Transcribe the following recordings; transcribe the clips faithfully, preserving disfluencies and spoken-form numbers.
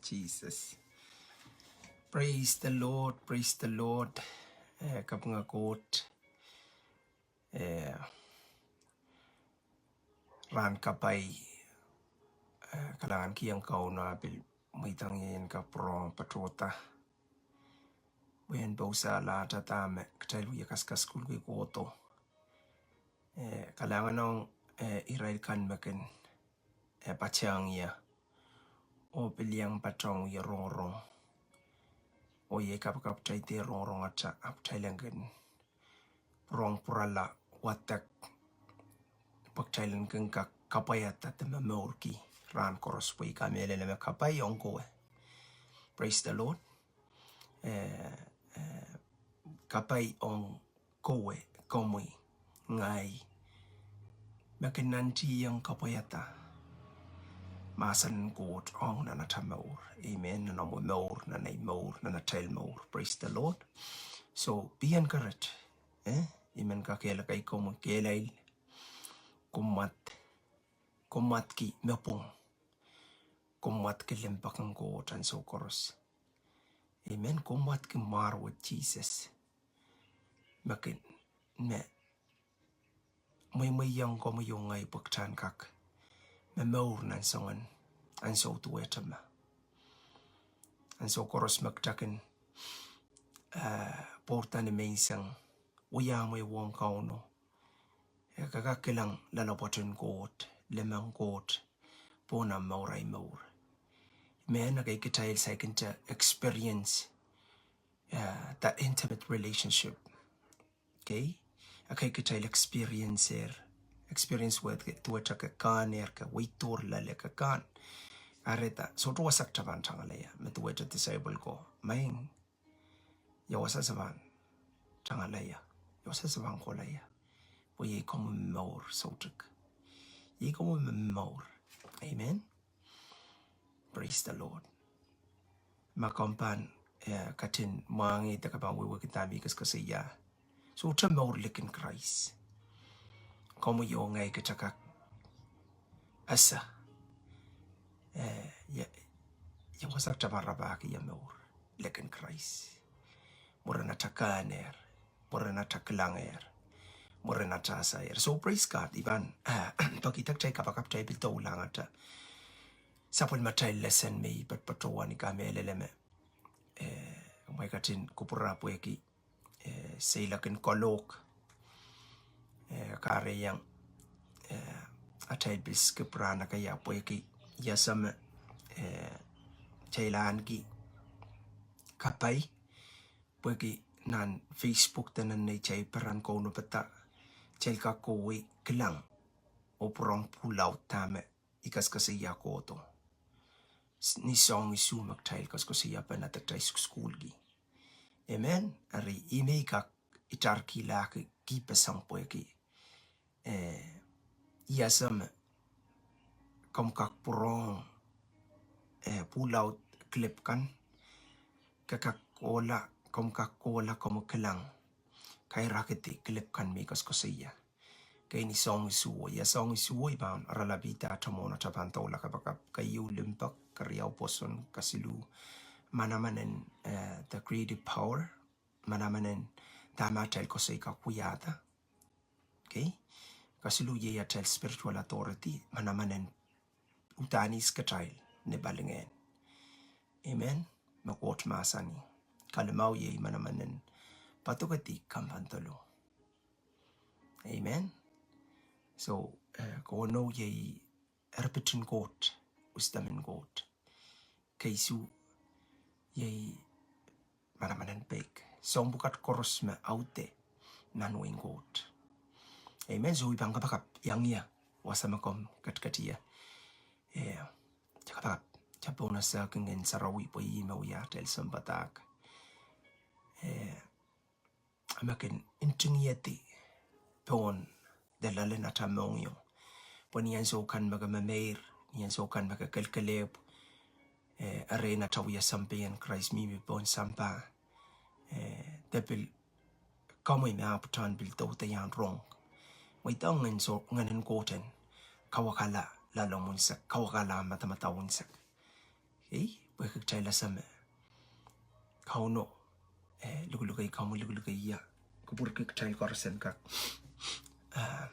Jesus. Praise the Lord, praise the Lord. Eh, kapinga Koht. Eh, rahn kapai, eh, kalahngan kihong Kauno ah pil mweidohng ie en kak pwurehng patohda. Pwe en pousalahte dahme kitail wie kasukasukuhlki kohdo. Eh, kalahngan ong, eh, irail kan me kin, eh, patehng ie oh pil iang patohng ie rongorong. Oh iei kapakap kitail de rongorong ata, ahpw kitail en kin pwurehng pwurala wadek pwe kitail en kin kak kapwaiada de momourki rahn koaros pwe I kamehlele me kapai ong kowe. Praise the Lord. Eh, eh, kapai ong kowe, komwi, ngehi, me kin nantihong kapwaiada mahsen en Koht ong nan ata mour. Amen. Nan omw mour, nan ei mour, nan atail mour. Praise the Lord. So, be encouraged. Eh? I men kakehlaka komwi kehlail, komw mwad, komw mwadki mepwung, komw mwadki limpoak en Koht ansou koaros. Amen. Komw mwadki mwahr wet Sises. Me kin, me mweimweiong komwi oh ngehi pwe kitail en kak momour nan soangen ansou duwehte me. Ansou koaros me kitail kin, eh, pwourda ni menseng, wia mwehi ong Kauno, e kak kilang loalopwoat en Koht, lemeng Koht pohn omw mour, ei mour. Mehn ekei kitail saikinte experience, eh, that intimate relationship. Okay? Ekei kitail experience er, experience wet, duwehte ke kak ehr, ke weidohr loale ke kak. Kahrehda, sohte wasa kitail pahn tangala ie, me duwehte disciple ko. Maing, ia wasa se pahn tangala ie, ia wasa se pahn kohla ie. Pwe iei komwi mour soutuk. Iei komwi mour. Amen. Praise the Lord. Ma komw pahn, eh, ketin mwahngih de ke pahn wehwehki dahme I koasokoasoia. Sohte mour likin Krais. Komwi oh ngehi kitail kak ese, eh, ia, ia wasa kitail pahn rapahki ia mour likin Krais. Mwurin atail kak ehr, mwurin atail kilang ehr, mwurin atail ese ehr. So praise God, I pahn, eh, peki kitail kapakap kitail pil doulahng atail sapwellimatail lesson me I patopato wahn I kamehlele me, eh, mwein ketin kupwurapwehki, eh, seiloak en kolohk, eh, kahrehiong, eh, atail pil skip rahn ekei pwehki ia soh me, eh, kitail ahneki kapai, pwehki nan Facebook de nan neitail peren kaunopada, kitail kak kohwei kilang oh pwurehng pwuhla dahme I koasokoasoia kohdo. S-, ni soahng isuh me kitail koasokoasoia pahn atail kitail sukusukuhlki. Amen. Eri ihme I kak itarkihla ki, ki peseng pwehki, eh, ia soh me komw kak pwurehng, eh, pwuhla clip kan, ke kak kohla, komw kak kohla, komw kilang, kairakedi clip kan me I koasokoasoia. Kei ni soahng isuh, ia soahng isuh I pahn aralapihda ata mwohn atail pahn doula kapakap. Keieu limpoak, keriau pwoson, kasiluh manaman en, eh, the creative power, manaman en dahme atail koasoi kak wiahda. Okay? Kasiluh iei atail spiritual authority, manaman en uhdahn ihs kitail ni palingehn. Amen. Me Koht mahsanih. Kalimau iei manaman en padokedi kompoandolo. Amen. So, eh, kauno iei erpit en Koht, wisdom en Koht. Keisuh iei manaman en peik. Soahng pwukat koaros me aude nan wehin Koht. Amen. So I pahn kapakap iang ie, wasa me komw ketiket ie. Eh, kitail kapakap, kitail pahn esehki Ngehn Sarawi pwe ih me wia atail sounpadahk. Eh, me kin ntingihedi pohn de loalen atail mohngiong. Pwe ni ansou kan me ke memeir, ni ansou kan me ke kelekelehpw, eh, erein atail wia sampah en Krais mihmi pohn sampah, eh, de pil komwi me ahpw pahn pil douda iang rong. Mweidohng Ngehn Sarawi, Ngehn en Koht en kawekala loalomw unsek, kawekala madamadau unsek. Okay? Pwehki kitail ese me Kauno, eh, luhluhke, Kauno luhluhke ia. Kupwurki kitail koaros en kak. Ah,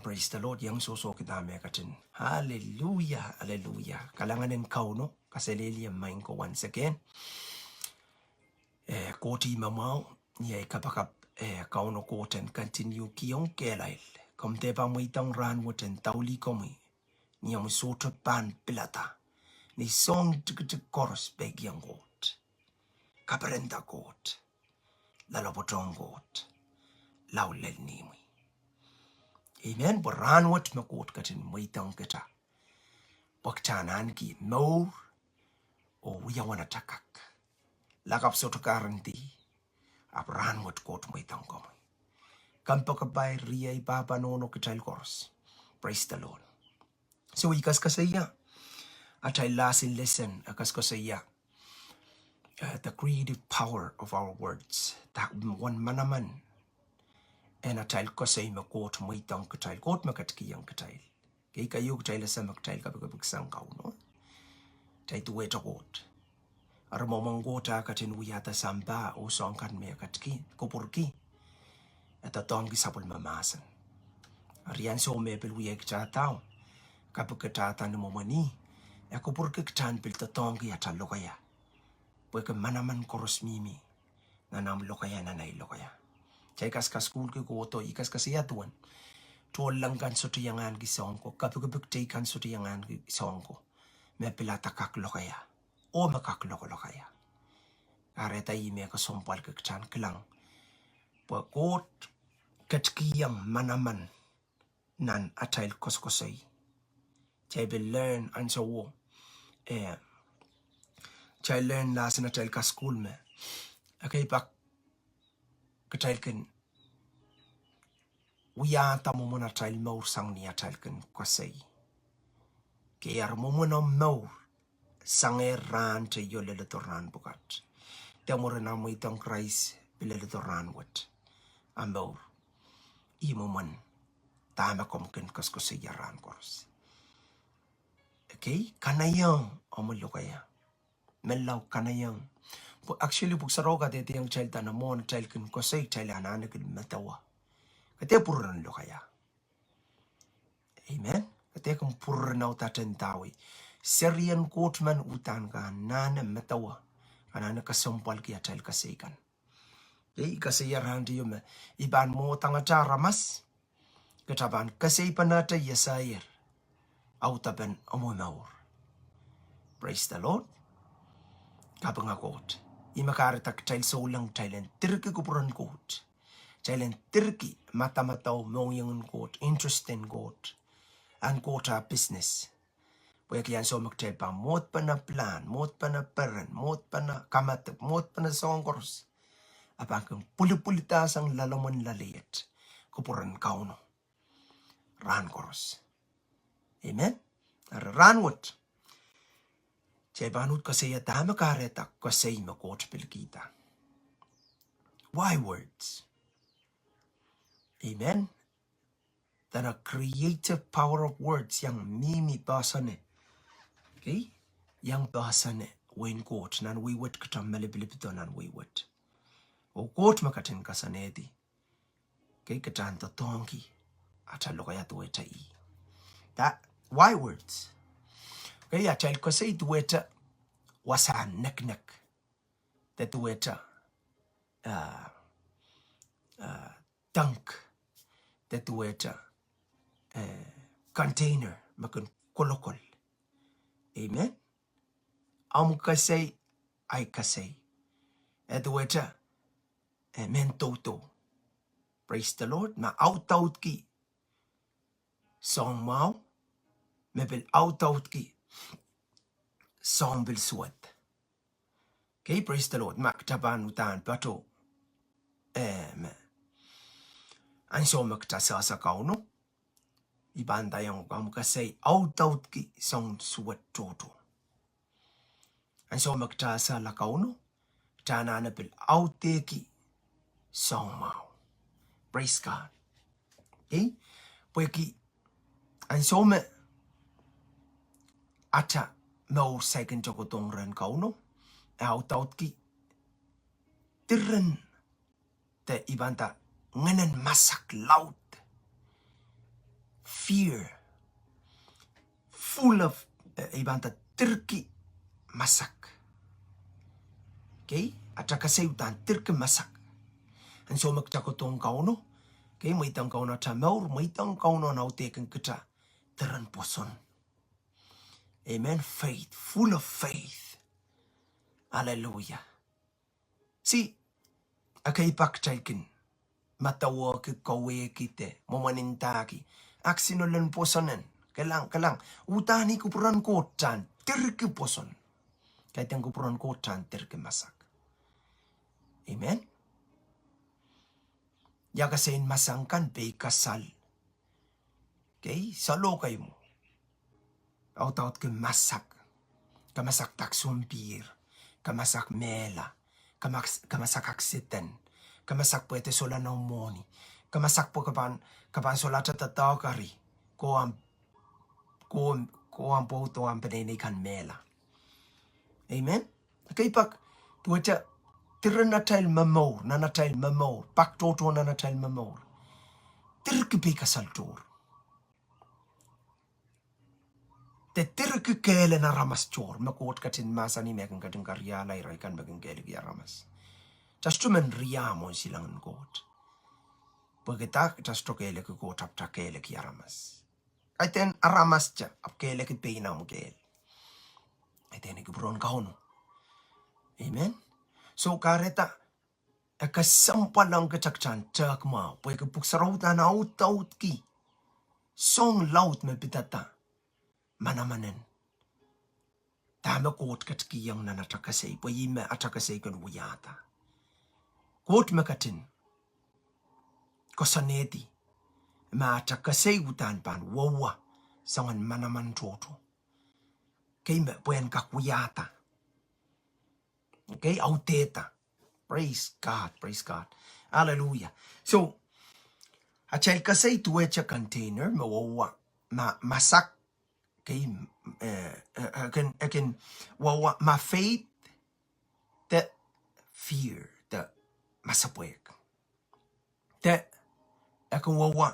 praise the Lord. Iang sohsohki dahme ketin. Hallelujah, hallelujah. Kalahngan en Kauno, kaselehlie maing ko once again. Eh, Koht ih me mwahu, ni ei kapakap, eh, Kauno Koht en continue kihong kehlail. Komw dehpa mweidohng rahnwet en daulih komwi. Ni omwi sohte pahn pilada. Ni soang tikitik koaros peikiong Koht. Kaperenda Koht. Loalopwoatohng Koht. Lao lel ni imwi. Amen. Pwe rahnwet me Koht ketin mweidohng kita. Pwe kita en ahneki mour oh wia wahn atakak. Lakapw sohte guarantee. Ahpw rahnwet Koht mweidohng komwi. Kompoakepahi, riei, pahpa, nohno, kitail koaros. Praise the Lord. So, I kaskasaiah. Atail last lesson, I kaskasaiah. Uh, the creative power of our words. Dah uwen manaman en atail koasoi me Koht mweidohng kitail, Koht me ketikihong kitail. Kei, keieu kitail ese me kitail kapikipik sang Kauno. Kitail duwehte Koht. Eri mwomwen Koht ah ketin wiahda sampah oh soahng kan me e ketikihong, kupwurki. E doadoahngki sapwellime mahsen. Eri ansou me e pil wia kita doh, kapikitahda ni mwomwen ih, e kupwurki kita en pil doadoahngki atail lokaia. Pwehki manaman koaros mihmi nan ahmw lokaia, nan ei lokaia. Kitail kaskasukuhlki kohdo, I kaskasaiah duwen tohnleng kan sohte iang ahneki soahng ko, kapikipik teikan sohte iang ahneki soahng ko. Me pilada kak lokaia. Oh me kak lokolokaia. Kahrehda ih me kesempwalki kita en kilang. Pwe Koht ketikihong manaman nan atail koasokoasoi. Kitail pil learn ansouo. Eh, kitail learn lesson atail kasukuhl me. Ekei pak kitail kin wiahda mwomwen atail mour sang ni atail kin koasoi. Kei, eri mwomwen omw mour. Sang eh rahn teio leledo rahn pwukat. De mwurin omw mweidohng Krais pil leledo rahnwet. Omw mour. Ih mwomwen dahme komw kin koasokoasoia rahn koaros. Ekei, kanaiehng omw lokaia. Menlau kanaiehng. Pwe actually Pwuhk Sarawi kadehdehiong kitail dahme mwohn atail kin koasoi kitail anahne kin medewe. Ke dehr pwurehng lokaia. Amen. Ke dehr kin pwurehng audaudkihda wei. Serien Koht men uhdahn ke anahne medewe. Ke anahne kesempwalki atail koasoi kan. Ei, I kasair rahn teio me I pahn mwohdangete aramas. Kita pahn kesempwalki atail koasoi. Audepen omw mour. Praise the Lord. Kapinga Koht. Ih me kahrehda kitail souleng kitail en dirki kupwuren Koht. Kitail en dirki madamadau, mohngiong en Koht, interest en Koht. Ahn Koht ah business. Pwehki ansou me kitail pahn mwohdpene plan, mwohdpene peren, mwohdpene kamadipw, mwohdpene soahng koaros. A pahn kin pwilipwilda sang loalomwen loale iet. Kupwuren Kauno. Rahn koaros. Amen. Eri rahnwet. Kitail pahn uhd koasoia dahme kahrehda koasoi me Koht pil kihda. Why words? Amen. Then a creative power of words iang mihmi poahsoane. Kei? Iang poahsoane wehin Koht nan wehi wet, kita me lipilipdo nan wehi wet. Oh Koht me ketin koasoanehdi. Kei, kita en doadoahngki atail lokaia duwehte ih. That, why words? Kei, atail koasoi duwehte wasahn neknek. De duwehte, ah, ah, tank. De duwehte, eh, container me kin kolokol. Amen. Omw koasoi, ahi koasoi. E duwehte, eh, mehn doudou. Praise the Lord. Me audaudki soahng mwahu, me pil audaudki soahng pil suwed. Kei, praise the Lord. Ma kita pahn uhdahn patoh. Amen. Ansou me kita sehse Kauno, I pahn ndaiong, omw koasoi audaudki soahng suwed tohto. Ansou me kita sehse Kauno, kita anahne pil audehki soahng mwahu. Praise God. Ei, pwehki ansou me ata mour saikinte kohdohng rehn Kauno, e audaudki diren de I pahn nda ngehnen masak laud. Fear. Full of, eh, I pahn nda dirki masak. Okay? Atail kesehki uhdahn dirki masak. Ansou me kitail kohdohng Kauno. Okay, mweidohng Kauno atail mour, mweidohng Kauno en audehkin kitail diren pwoson. Amen. Faith, full of faith. Hallelujah. See, ekei pak kitail kin medewe ki, kawehki de mwomwen ndahki, aksinolen pwosonen, kilang, kilang. Uhdahn ih kupwuren Koht uhdahn dirki pwoson. Kaidehn kupwuren Koht uhdahn dirki masak. Amen. Ia kesehn masak kan peikasal. Okay, saloh kei mwo. Audaudki masak. Ke masak dak sompihr. Ke masak mehla. Ke mas-, ke masak aksiden. Ke masak pwe de sohla noumw mwohni. Ke masak pwe ke pahn, ke pahn sohla te doadoahk eri. Ko ahmw, ko, ko ahmw pwoudo ahmw peneinei kan mehla. Amen. Ekei pak, duwehte diren atail momour, nan atail momour, pak tohto nan atail momour. Dirki peikasal tohr. De dirki kehl en aramas tohr, me Koht ketin mahsanih me kin ketin kariahla irail kan me kin kehlki aramas. Kitail sohte men riah mwohn silangin Koht. Pwe kitail, kitail sohte kehlki Koht ahpw kitail kehlki aramas. Kaidehn aramas te, ahpw kehlki pein ahmw kehl. Kaidehn kupwuren Kauno. Amen. So kahrehda, e kesempwal ong kitail kitail en tehk mwahu, pwehki pwuhk sarawi uhdahn audaudki soahng laud me pidada manamanen dahme Koht ketikihong nan atail kesehki, pwe ih me atail kesehki kin wiahda. Koht me ketin koasoanehdi me atail kesehki uhdahn pahn wauwa soangen manaman tohto. Okay, me pwehn kak wiahda. Okay, audehda. Praise God, praise God. Hallelujah. So, atail kesehki duwehte container me wauwa, ma, masak, okay, eh, eh, eh, kin, eh, kin wauwa ma faith, de fear, de masepwehk. De, eh, kin wauwa,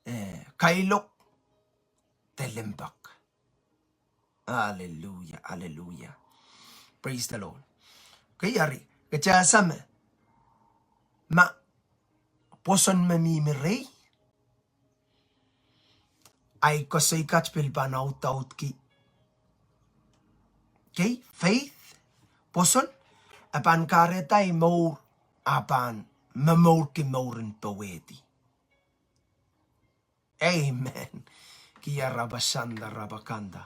eh, kailok, de limpoak. Hallelujah, hallelujah. Praise the Lord. Okay, eri, kitail ese me, ma pwoson me mihmi rehi, ahi koasoi kat pil pahn audaudki. Okay, faith, pwoson, e pahn kahrehda ahi mour, a pahn momourki mouren powehdi. Amen. Kia rabasanda rabakanda.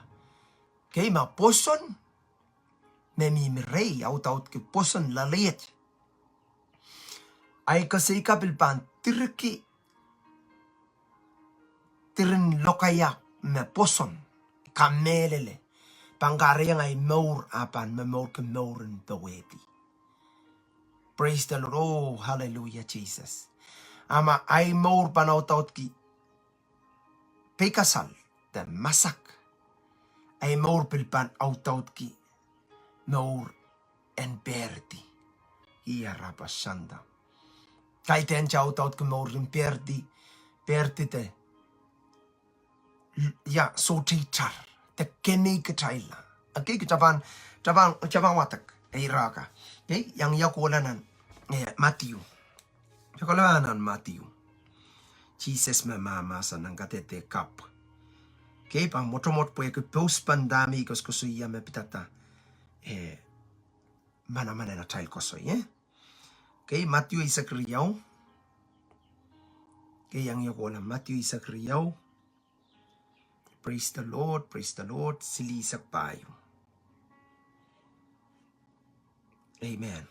Okay, ma pwoson me mihmi rehi, audaudki pwoson loalei. Ahi koasoi ka pil pahn dirki, diren lokaia me pwoson, kamehlele. Pahn kahrehiong ahi mour, a pahn momourki mouren powehdi. Praise the Lord. Oh, hallelujah, Jesus. A ma ahi mour pahn audaudki peikasal, de masak, ahi mour pil pahn audaudki mour en pwehrdi. Ia rabasanda. Kaidehn kitail audaudki mour en pwehrdi, pwehrdi de, ia, sohte itar, de kemehkitailla. Okay, kitail pahn, kitail pahn, kitail pahn wadek, ei raka. Okay, iang ia kohla nan, eh, Madiu. Ia kohla nan Madiu. Sises me mahmahsen nan kadehde kapw. Okay, pahn mwotomwot pwehki pouspan dahme I koasoakoasoia me pidada, eh, manaman en atail koasoi, eh? Okay, Madiu eisek riau. Okay, iang ia kohla Madiu eisek riau. Praise the Lord, praise the Lord. Silihsek pahieu. Amen.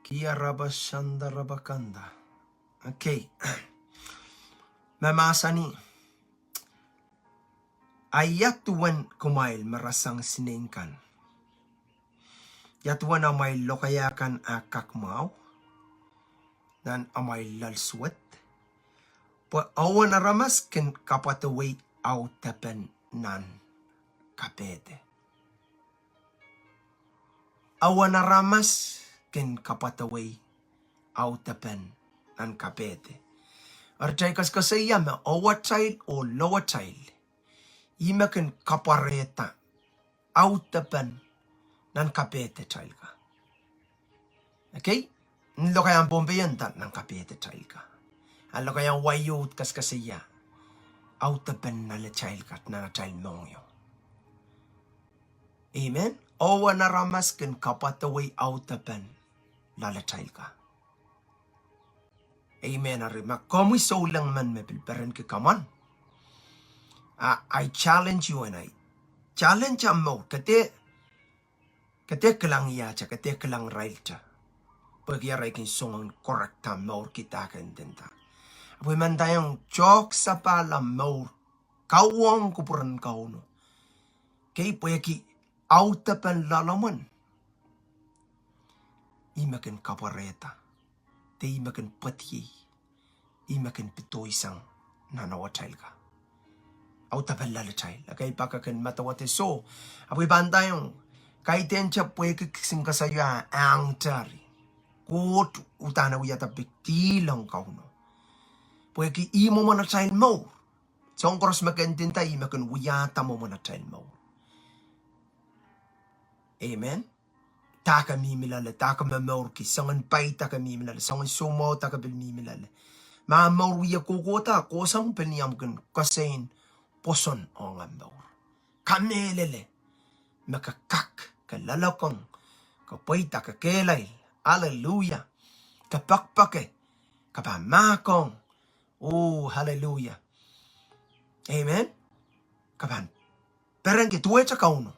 Kia rabasanda rabakanda. Okay. Me mahsanih, a ia duwen kumwail me rasehng sineik kan? Ia duwen amwail lokaia kan a kak mwahu nan amwail loalsuwed? Pwe ewen aramas kin kapwadewei audepen nan kapehde. Ewen aramas kin kapwadewei audepen nan kapehde. Eri kitail koasokoasoia me ewetail oh lowetail, ih me kin kapwarehda audepen nan kapehdetail ka. Okay? Ni lokaiahn Pohnpei e nda nan kapehdetail ka. A lokaiahn wai o koasokoasoia audepen loalatail ka nan atail mohngiong. Amen. Ewen aramas kin kapwadewei audepen loalatail ka. Amen. Eri ma komwi souleng men me pil perenki kamwan, I challenge you and I challenge ahmw mour. Ke dehr, ke dehr kilang iahte, ke dehr kilang irailte, pwehki irail kin song en correct ahmw mour kidahk en ndinda. Ahpw I men ndaiong, tohk sapahl ahmw mour, kauwehng kupwuren Kauno. Okay, pwehki audepen loalomwen, ih me kin kapwarehda, de ih me kin pwediei, ih me kin pedoisang nan ewetail ka. Audepen loalatail. Ekei pak e kin medewehda soh. Ahpw I pahn ndaiong, kaidehn te pwehki kisin koasoia ahng tari. Koht uhdahn wiahda big deal ong Kauno. Pwehki ih mwomwen atail mour. Soahng koaros me ke ndinda ih me kin wiahda mwomwen atail mour. Amen. Dahke mihmi loale, dahke momourki, soangen pai dahke mihmi loale, soangen soumwahu dahke pil mihmi loale. Ma mour wie kohkohda, kohsang pil ni ahmw kin koasoia pwoson ong ahmw mour. Kamehlele me ke kak, ke loalokong, ke pweida, ke kehlail. Hallelujah. Ke poakpoake, ke pahn mahkohng. Oh, hallelujah. Amen. Ke pahn perenki duwehte Kauno.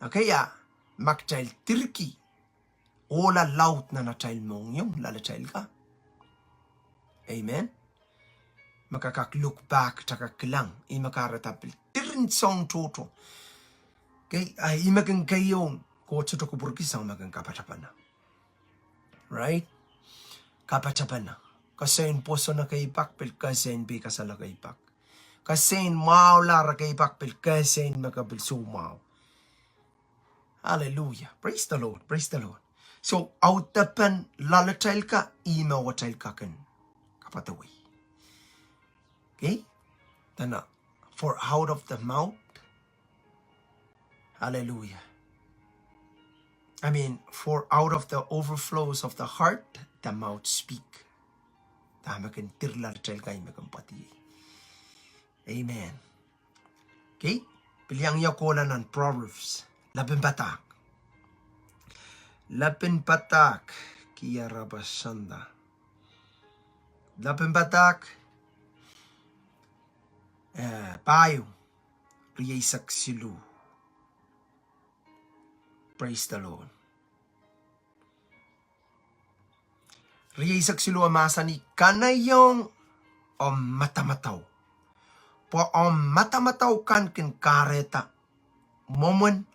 Okay, a ma kitail dirki ohla laud nan atail mohngiong loalatail ka. Amen. Me ke kak look back, ke kak kilang, ih me kahrehda pil diren soahng tohto. Okay, a ih me kin keieu, Koht sohte kupwurki, sang me kin kapatapene. Right? Kapatapene. Koasoia pwoson ekei pak pil koasoia peikasal ekei pak. Koasoia mwahulahr ekei pak pil koasoia me ke pil soumwahu. Hallelujah. Praise the Lord. Praise the Lord. So, audepen loalatail ka, ih me ewetail ka kin kapwadewei. Okay? Then, uh, for out of the mouth, hallelujah. I mean, for out of the overflows of the heart, the mouth speak. Dahme kin dir loalatail ka, ih me kin pwediei. Amen. Okay? Pil iang ie kohla nan Proverbs. Lepin Padahk. Lepin Padahk. Kiarapasanda. Lepin Padahk, eh, pahieu, rieisek siluh. Praise the Lord. Rieisek siluh e mahsanih, kanaiehng omw madamadau, pwe omw madamadau kan kin kahrehda mwomwen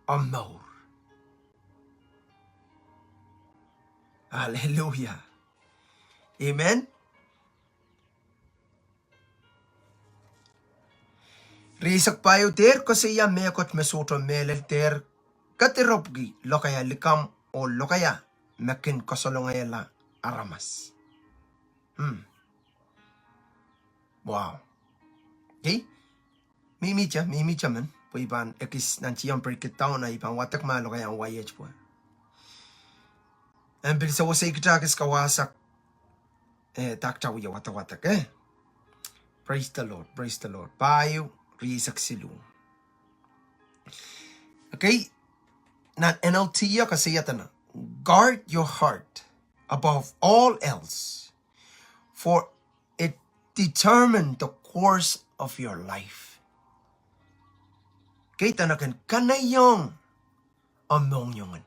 omw mour. Hallelujah. Amen. Rieisek pahieu, dehr koasoia mehkot me sohte mehlel, dehr kediropwki lokaia likamw oh lokaia me kin kasalongaiala aramas. Hmm. Wow. Okay? Mihmihte, mihmihte men, pwe I pahn ekis nan tiahk break it down, a I pahn wadek ma lokaiahn wai et pwe. En pil sewese kitail kis kawahsak, eh, dahkot wie wadawadek, eh? Praise the Lord, praise the Lord. Pahieu, rieisek siluh. Okay, nan N L T e koasoia dene, guard your heart above all else, for it determine the course of your life. Okay, dene ken kanaiehng omw mohngiong.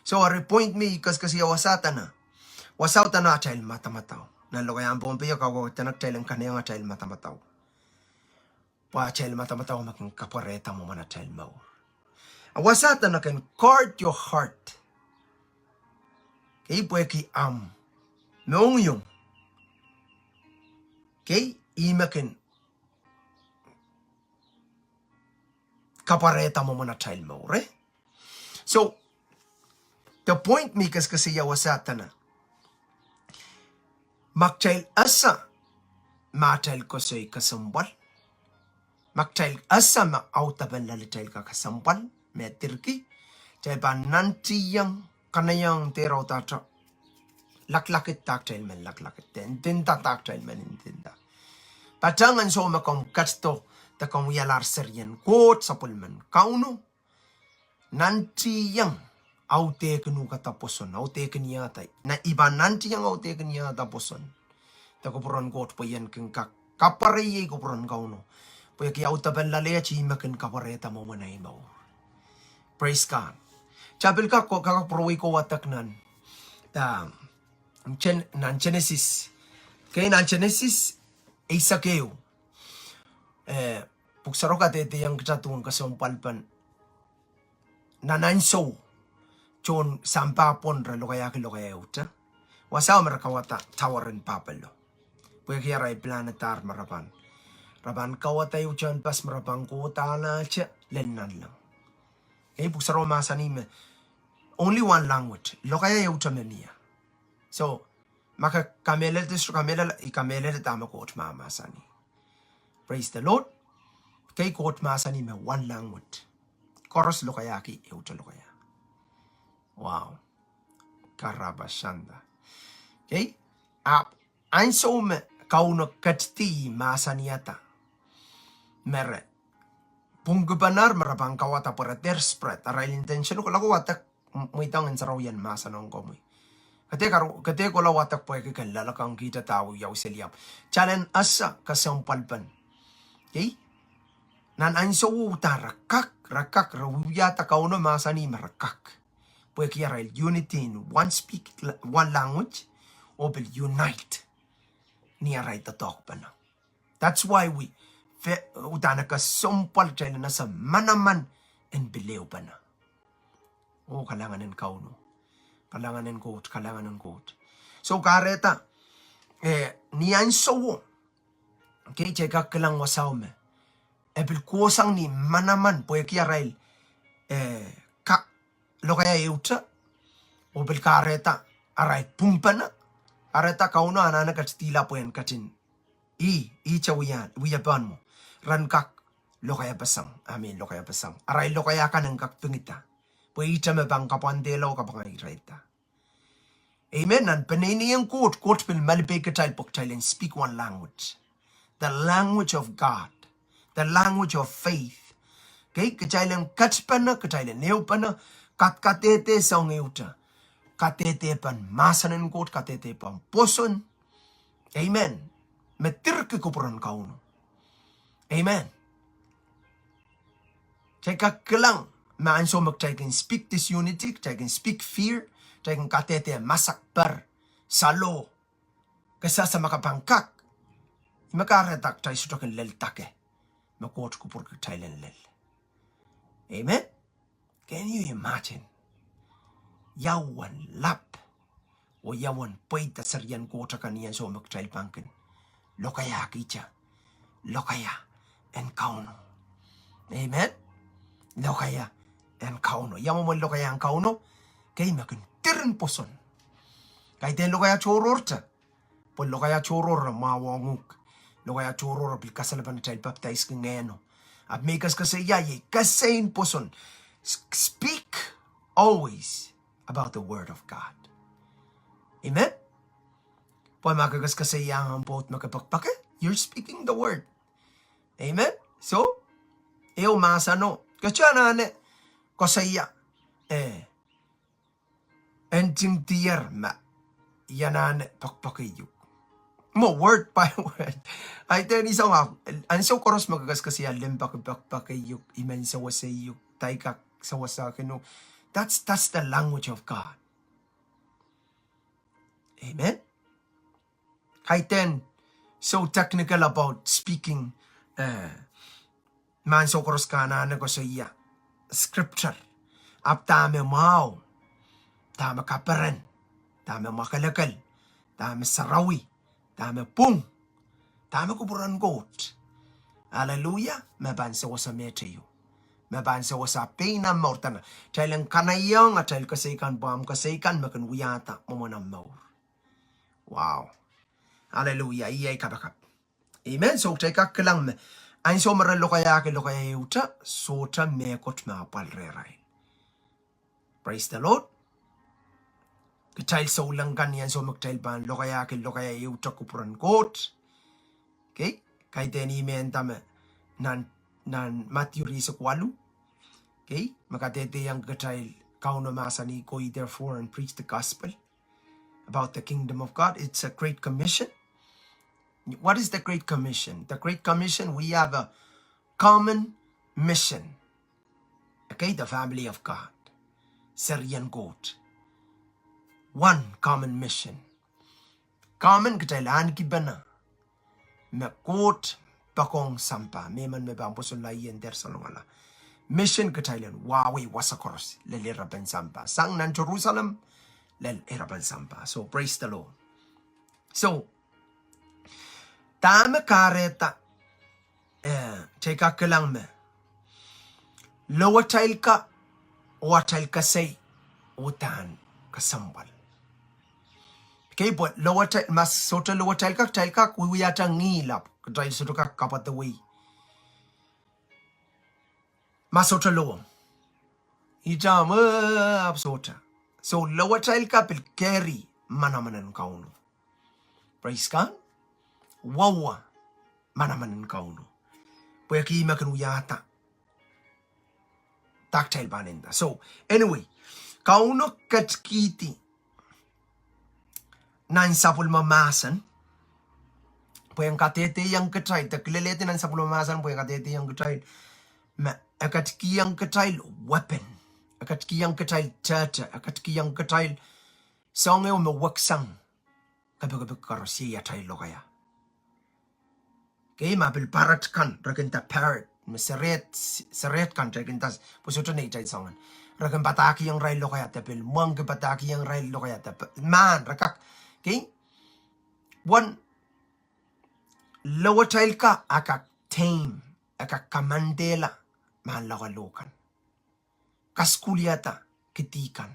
So, eri point me I koasokoasoia wasa dene, wasao dene atail madamadau. Nan lokaiahn Pohnpei e kawehwe dene kitail en kanaiehng atail madamadau. Pwe atail madamadau me kin kapwarehda mwomwen atail mour. A wasa dene ken guard your heart. Okay, pwehki omw mohngiong Okay, ih me kin kapwarehda mwomwen atail mour, eh? So, the point me I keskeseiahwasa dene, ma kitail ese me atail koasoi kesempwal, ma kitail ese me audepen loalatail kesempwal me dirki, kitail pahn nantihong, kanaiehng dehr audaudla, laklakid dah kitail men laklakid, ndinda dah kitail men ndinda. Patehng ansou me komw ketido de komw wialahr serien Koht, sapwellimen Kauno, nantihong audehkin uhkada pwoson, audehkin iangada. Na I pahn nantihong audehkin iangada pwoson de kupwuren Koht pwe I en kin kak kapwarehiei kupwuren Kauno. Pwehki audepen loale iet ih me kin kapwarehda mwomwen ei mour. Praise God. Kitail pil kak, kak pwurowei kowatek nan, ah, Gen-, nan Genesis. Okay, nan Genesis eisek ehu. Eh, Pwuhk Sarawio kadehdehiong kitail duwen kesempwalpen nan ansou tohn sampah pwon re lokaiahki lokaia ehute. Wasao me re kauwada tower en Babel. Pwehki arail pilahn dahr me re pahn, re pahn kauwada ehu tehnpas me re pahn kohdahte lel nanleng. Okay, Pwuhk Sarawio mahsanih me only one language, lokaia ehute me mie. So, ma ke kamehlele, sohte kamehlele, I kamehlele dahme Koht mahmahsanih. Praise the Lord. Okay, Koht mahsanih me one language. Koaros lokaiahki ehute lokaia. Wow. Karabasanda. Okay. Ahpw ansou me Kauno ketidi mahsanihada me re pwungkipenehr me re pahn kauwada pwe re dehr spread arail intention ko, lo wadek, m-, mweidohng Ngehn Sarawi en mahsanihong komwi. Ke dehr kar-, ke dehr kohla wadek pwehki ken loalokong kihda dah wiawi seli ahpw kitail en ese kesempwalpen. Okay? Nan ansou uhdahn re kak, re kak, re wiahda Kauno mahsanih me re kak. Pwehki arail unity in one speak, one language, oh pil unite ni arail doadoahkpene. That's why we, fe-, uhdahn kesempwal kitail en ese manaman en pil ehupene. Oh, kalahngan en Kauno. Kalahngan en Koht, kalahngan en Koht. So kahrehda, eh, ni ansouo, okay, kitail kak kilang wasao me e pil kohsang ni manaman pwehki arail, eh, ka-, lokaia ehute, oh pil kahrehda arail pwungpene, kahrehda Kauno anahne ketidihla pwehn ketin, ih, ihte wia, wia pahn mwo. Ren kak lokaiapeseng, I mean lokaiapeseng. Arail lokaia kan en kak pingida. Pwe ihte me pahn kapwandehla oh kapinga irailda. Amen. Nan peneinei en Koht, Koht pil malipe kitail pwe kitail en speak one language. The language of God. The language of faith. Okay, kitail en ketpene, kitail en ehupene, kadkadehde soahng ehute. Kadehde pahn mahsen en Koht, kadehde pahn pwoson. Amen. Me dirki kupwuren Kauno. Amen. Kitail kak kilang me ansou me kitail kin speak disunity, kitail kin speak fear, kitail kin kadehde masak, per, saloh, ke sehse ma ke pahn kak. Ih me kahrehda kitail sohte kin lel dake me Koht kupwurki kitail en lel. Amen. Can you imagine? Ia uwen lap oh ia uwen pweida serien Koht akan ni ansou me kitail pahn kin lokaiahkihte lokaia en Kauno. Amen. Lokaia en Kauno. Ia mwomwen lokaia en Kauno? Okay, me kin diren pwoson. Kaidehn lokaia tohrohrte. Pwe lokaia tohrohr e mwahuwong uhk. Lokaia tohrohr e pil kasalepen atail papidaiski Ngehno. Ahpw me I keskeseia iei kesehn pwoson. S-, speak always about the word of God. Amen. Pwe ma ke keskeseia ahmw pwoud me ke pekipeki, you're speaking the word. Amen. So, ehu mahseno, ke sohte anahne koasoia, eh, ntingdier ma I anahne pekipeki uhk. Mwo word by word. Ahi dehn I soang, ansou koaros me ke keskeseia limpoak I pekipeki uhk, I men sewese uhk, dahme I kak sewese kinu. That's, that's the language of God. Amen. Kaidehn so technical about speaking, eh, ma ansou koaros ke anahne koasoia scripture. Ahpw dahme mwahu, dahme kaperen, dahme mwakelekel, dahme sarawi, dahme pwung, Dahme kupwuren Koht? Aleluia. Me pahn sewese meteio. Me pahn sewese pein omw mour. Dene, kitail en kanaiehng atail kesei kan pwe omw kesei kan me kin wiahda mwomwen omw mour. Wow. Aleluia. Iei ei kapakap. Amen. So kitail kak kilang me ansou me re lokaiahki lokaia ehute, sohte mehkot me apwal rehrail. Praise the Lord. Kitail souleng kan ni ansou me kitail pahn lokaiahki lokaia ehute kupwuren Koht. Okay. Kaidehn ih me nda me nan, nan Madiu rieisek waluh. Okay. Me kadehdehiong kitail Kauno mahsanih, "Go ye therefore and preach the gospel about the kingdom of God." It's a great commission. What is the great commission? The great commission, we have a common mission. Okay, the family of God. Serien Koht. One common mission. Common kitail ahnekipene me Koht poakohng sampah, mehmen me pahn pwosonla ih en dehr salongala. Mission kitail en wahwei wasa koaros lel erepen sampah. Sang nan Jerusalem, lel erepen sampah. So, praise the Lord. So, dahme kahrehda, eh, kitail kak kilang me lowatail ka, oh atail kesei, uhdahn kesempwal. Okay, pwe lowatail, ma sohte lowatail ka, kitail kak wiewiahte ngihl ahpw kitail sohte kak kapwaiada wei. Ma sohte lowong. Ihte me, eh, ahpw sohte. So lowatail ka pil carry manaman en Kauno. Praise God. Wauwa manaman en Kauno. Pwehki me kin wiahda dah kitail pahn nda. So, anyway, Kauno ketikihdi nan sapwellime mahsen pwe en kadehdehiong kitail, de kilelehdi nan sapwellime mahsen pwe en kadehdehiong kitail, me e ketikihong kitail weapon, e ketikihong kitail tehte, e ketikihong kitail soahng ehu me weksang kapikipik koaros iei atail lokaia. Okay, ma pil parrot kan, re kin nda parrot, me serehd, serehd kan, re kin nda, pwe sohte neitail soangen. Re kin padahkihong irail lokaia de pil mwengki padahkihong irail lokaia de p-, mahn, re kak. Okay? Wen lowatail ka, a kak tame, a kak kamandehla mahn lokolok kan. Kasukuhlihada kidi kan.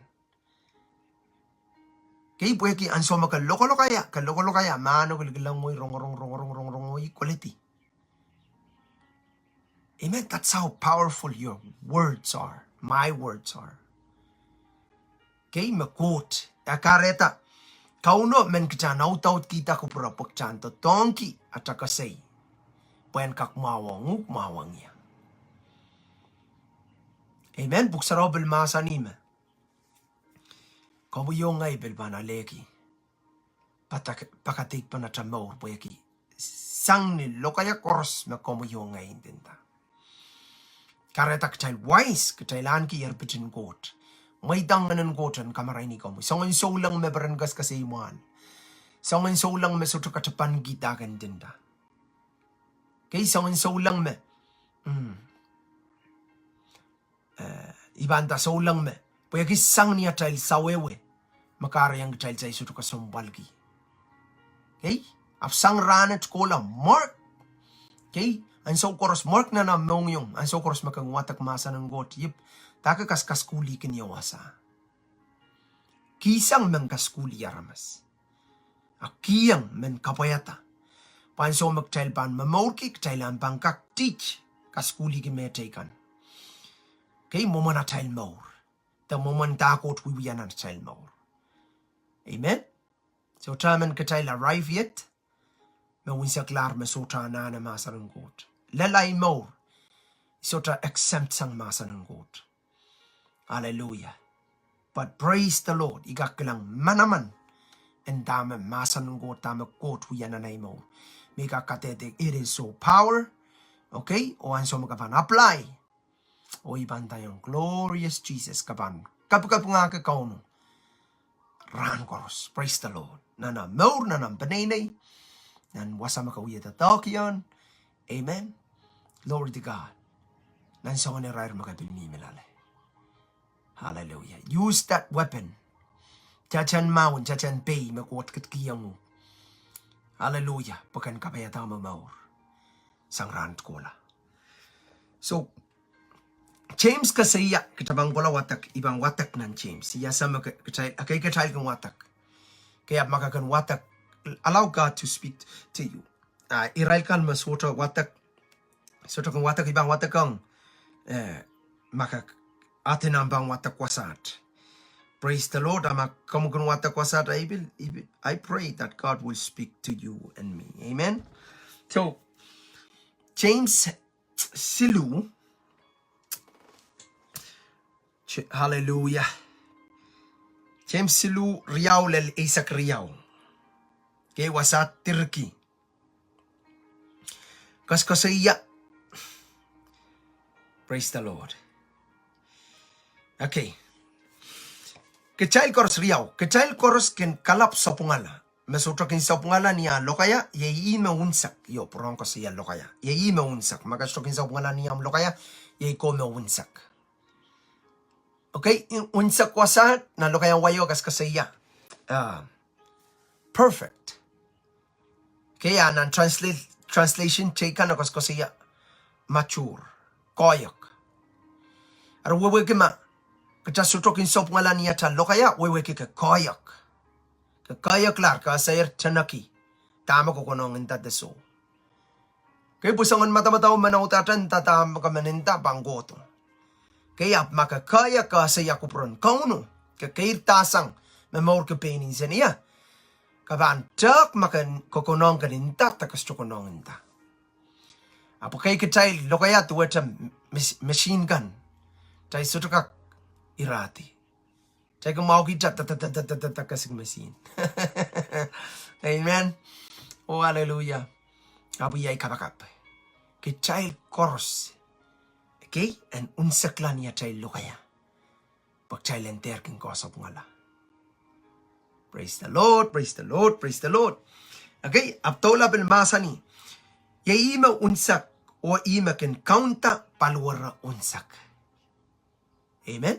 Okay, pwehki ansou me ke lokolokaia, ke lokolokaia, mahno kilkilang wei, rongorong, rongorong, rongorong wei, koledi. Amen. That's how powerful your words are. My words are. Okay, me Koht. E kahrehda Kauno men kitail en audaudkihda kupwure pwe kitail en doadoahngki atail kesei. Pwe en kak mwahuwong uhk, mwahuwong ie. Amen. Pwuhk Sarawi pil mahsanih me komwi oh ngehi pil pahn alehki pakadeikpen atail mour pwehki sang ni lokaia koaros me komwi oh ngehi ndinda. Kahrehda kitail wise, kitail ahneki erpit en Koht. Mweidang Ngehn en Koht en kamaraini komwi. Soangen souleng me peren kesikesei mwahl. Soangen souleng me sohte katapan kihda ken ndinda. Okay, soangen souleng me. Mm. Eh, I pahn nda souleng me. Pwehki sang ni atail sawehwe me kahrehiong kitail, kitail sohte kesempwalki. Okay? Ahpw sang rahnwet kohla, mark. Okay? Ansou koaros mark nan omw mohngiong, ansou koaros me ke wadek mahsen en Koht, ipw, dahke kas-, kasukuhlihkin ie wasa. Kihsang men kasukuhlih aramas. A kihong men kapwaiada. Pwe ansou me kitail pahn momourki, kitail ahpw pahn kak teach, kasukuhlihki mehteikan. Okay, mwomwen atail mour. De mwomwen dah Koht wiewia nan atail mour. Amen. Sohte men kitail arrive yet me unseklahr me sohte anahne mahsen en Koht. Lel ahi mour, sohte exempt sang mahsen en Koht. Hallelujah. But praise the Lord. I kak kilang manaman en dahme mahsen en Koht, dahme Koht wia nan ahi mour. Me I kak kadehde, it is so power. Okay? Oh ansou me ke pahn apply. Oh I pahn ndaiong glorious Jesus, ke pahn kapikapingahki Kauno rahn koaros. Praise the Lord. Nan omw mour, nan omw peneinei, nan wasa me ke wie doadoahkiong. Amen. Glory to God. Nan soangen irair me ke pil mihmi loale. Hallelujah. Use that weapon. Teten mahwen, teten pei me Koht ketikihong uhk. Aleluia. Pwe ken kapaiada omw mour sang rahn kohla. So, James koasoia, kitail pahn kohla wadek, I pahn wadek nan James. Ia same ke, kitail, okay, kitail kin wadek. Okay, ahpw ma ke kin wadek, allow God to speak to you. Ah, irail kan me sohte wadek, sohte kin wadek, I pahn wadek ong, eh, ma ke, aden omw pahn wadek wasaht. Praise the Lord. Ah ma komw kin wadek wasaht, I will, I will, I pray that God will speak to you and me. Amen. So, James siluh. Ch-, hallelujah. James siluh riau lel eisek riau. Okay, wasaht dirki. Koasoakoasoia. Praise the Lord. Okay. Kitail koaros riau, kitail koaros kin kalap sapwungala. Me sohte kin sapwungala ni ah lokaia, iei ih me unsek. Io, pwurehng koasoia lokaia. Iei ih me unsek. Ma ke sohte kin sapwungala ni omw lokaia, iei komw me unsek. Okay, i-, unsek wasaht, nan lokaiahn wai o koasoakoasoia. Ah, perfect. Okay, ah nan translate, translation teikan koasoakoasoia mature, koahiek. Eri wehwehki ma kitail sohte kin sapwungala ni atail lokaia, wehwehki ke koahiek. Ke koahiek lahr ke esehier teneki dahme ke konehng nda de soh. Okay, pwe soangen madamadau men audaudehn nda dahme ke men nda pahn kohdo. Okay, ahpw ma ke koahiek ke esehier kupwuren Kauno, ke keirda sang me mourki pein nsenei, ke pahn tehk ma ke konehng kin nda de ke sohte konehng nda. Ahpw okay, kitail lokaia duwehte mes-, machine gun. Kitail sohte kak irahdi. Kitail kin mwahuki ta, ta, ta, kesik machine. Amen. Oh, hallelujah. Ahpw iei ai kapakap. Kitail koaros, okay, en unsekla ni atail lokaia. Pwe kitail en dehr kin koasapwungala. Praise the Lord, praise the Lord, praise the Lord. Okay, ahpw doula pil mahsanih, iei ih me unsek, oh ih me kin kaunda paliwere unsek. Amen.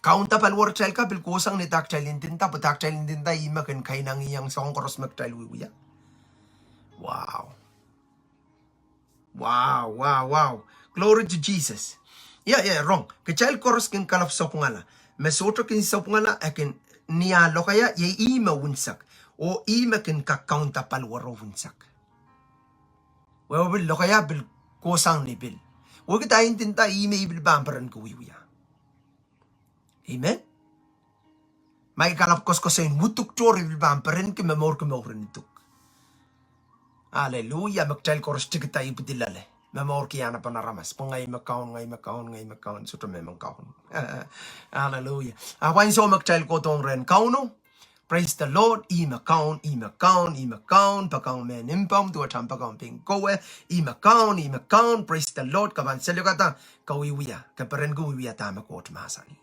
Kaunda paliwere kitail ka pil kohsang ni dah kitail ndinda, pwe dah kitail ndinda ih me kin kainengieng soahng koaros me kitail wiewia. Wow. Wow, wow, wow. Glory to Jesus. Ia, ia, rong. Kitail koaros kin kalap sapwungala. Me sohte kin sapwungala, e kin ni ah lokaia, iei ih me unsek. Oh ih me kin kak kaunda paliwere unsek. Wehwe pil lokaia pil kohsang ni pil. Wehwehki dah I ndinda ih me I pil pahn perenki wiewia. Amen. Ma I kalap koasoakoasoia uduk tohr I pil pahn perenki me mourki mouren uduk. Hallelujah, me kitail koaros tikida ipwidi loale. Me mourki anahnepen aramas. Pwe ngehi me kaun, ngehi me kaun, ngehi me kaun, sohte mehmen kaun. Hallelujah. Ahpw ansou me kitail kohdohng rehn Kauno. Praise the Lord. Ih me kaun, ih me kaun, ih me kaun, poakohng mehn mpomw, duwehte omw poakohng pein kowe. Ih me kaun, ih me kaun, praise the Lord. Ke pahn seliuhkada, ke wiewia, ke perenki wiewia dahme Koht mahsanih.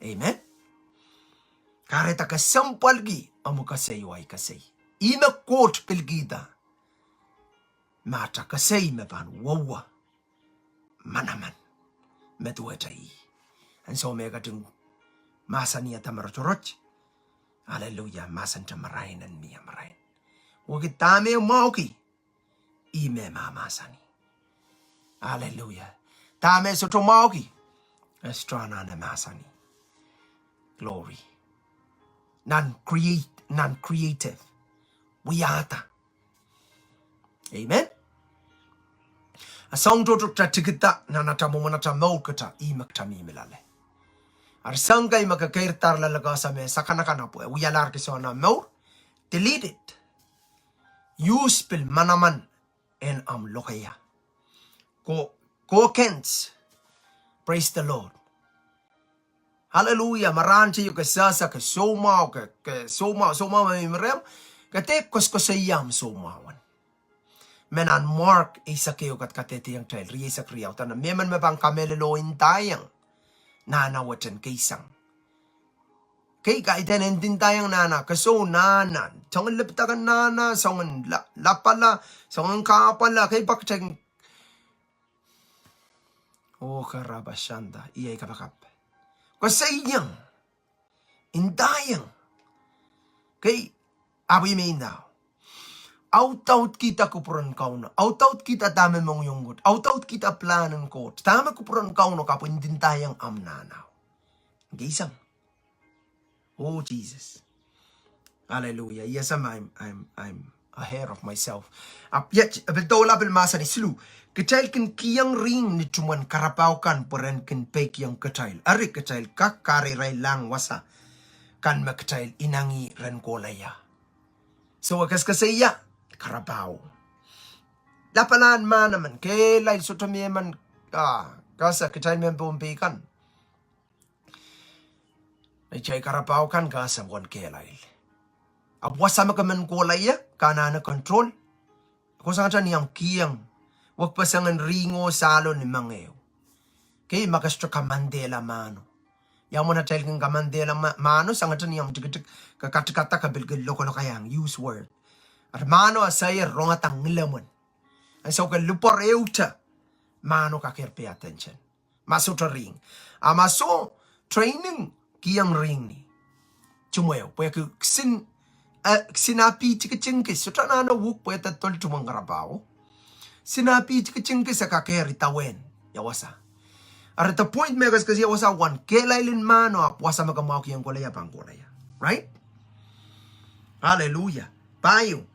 Amen. Kahrehda kesempwalki omw koasoi oh ai koasoi. Ih me Koht pil kihda. Ma atail koasoi me pahn wehwe manaman me duwehte ih. Ansou me e ketin mahsanihada me rotorot. Hallelujah, mahsante marain en mie marain. Wehwehki dahme mwahuki, ih me mahmahsanih. Hallelujah. Dahme sohte mwahuki, e sohte anahne mahsanih. Glory. Nan create, nan creative. Wiahda. Amen. A soang tohto kitail tikida nan atail mwomwen atail mour kitail, ih me kitail mihmi loale. Eri soang kei me ke keirdahr loale ke ese me sakanakan pwe wialahr kis nan omw mour. Delete it. Use pil manaman en omw lokaia. Ko, ko kens. Praise the Lord. Hallelujah. Ma rahn teio ke sehse ke soumwahu, ke, ke soumwahu, soumwahu me mihmi rehmw, ke dehr koasoakoasoia omw soumwahu. Me nan Mark eisek ehu kat kadehdehiong kitail, rieisek riau, dene mehmen me pahn kamehlele oh ndaiong, nahna wet en keisang. Kei kaidehn en ndaiong nahna, ke sou nahna, soangen lepidek en nahna, soangen la-, lapala, soangen kahpwala, kei pak teng. Oh, karabashanda, iei kapakap. Koasoiong. Ndaiong. Kei, ahpw ih me ndao. Audaudkihda kupwuren Kauno. Audaudkihda dahme mohngiong Koht. Audaudkihda pilahn en Koht. Dahme kupwuren Kauno kapwindindahiong ahmw nahnao. Ngeisang. Oh, Jesus. Hallelujah. Yes, I'm, I'm, I'm, I'm ahead of myself. Ahpw iet, e pil doula pil mahsanih siluh. Kitail kin kihong rihng ni tumwen karapau kan pwe ren kin peikiong kitail. Eri kitail kak kahreirailahng wasa kan me kitail inangih rehn kohla ia. So, e kesikeseia karapau. Lapalahn mahn emen, kehlail sohte me emen, ah, kasa kitail mehn Pohnpei kan. Neitail karapau kan kasa pwon kehlail. Ahpw wasa me ke men kohla ia, ke anahne control. Ke sangete ni ahmw kihong wekpesengen rihng oh sahlo ni mengeo. Kei, ma ke sohte kamandehla mahno. Ia mwomwen atail kin kamandehla ma-, mahno, sangete ni ahmw tikitik, ke katikada ke pil kin lokolokaiahng, use word. Eri mahno ese rongada ngilemwen. And so ke lipwoar ehute, mahno kak pay attention. Ma sohte rihng. A ma soh, training, kihong rihng ni tumweo. Pwehki kisin, eh, kisin api tikitik kis. Sohte anahne wuk pwe e doadoahk tumwen karapau. Kisin api tikitik kis e kak eri dawehn ia wasa. Eri the point me e kesikeseia wasa wen kehlail en mahno ahpw wasa me ke mwahuki en kohla ia pahn kohla ia. Right? Hallelujah. Pahieu.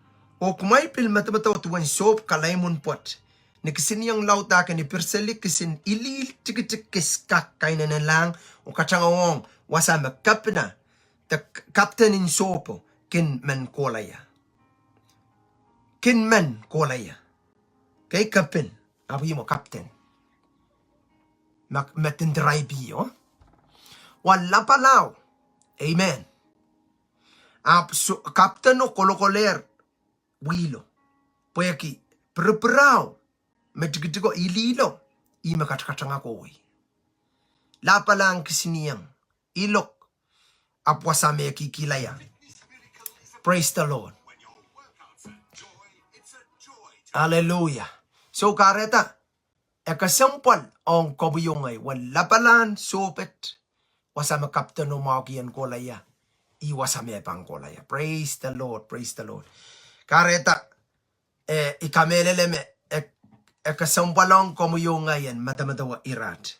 Oh kumwail pil medemedewe duwen sohp kalaimwun pwoat. Ni kisinieng laud ake ni pirseli kisin ilihl tikitik kis kak kainenelahng oh katangehng wasa me kepina de k-, kapten en sohpo kin men kohla ia. Kin men kohla ia. Kei, kepin, ahpw ihmwo kapten. Me, me dindiraipio. Wa lapalau. Amen. Ahpw soh, kapteno kolokolehr wihlo. Pwehki piripirao me tikitiko ilihlo, ih me katakatanga kohwei. Lapalahng kisinieng, ilok, ahpw wasa me kihkihla ia. Praise the Lord. Hallelujah. So kahrehda, e kesempwal ong komwi oh ngehi, wa lapalahn sohpet, wasa me kapteno mwahuki en kohla ia, ih wasa me pahn kohla ia. Praise the Lord, praise the Lord. Kahrehda, eh, I kamehlele me, eh, e kesempwal ong komwi oh ngehi en medemedewe irail.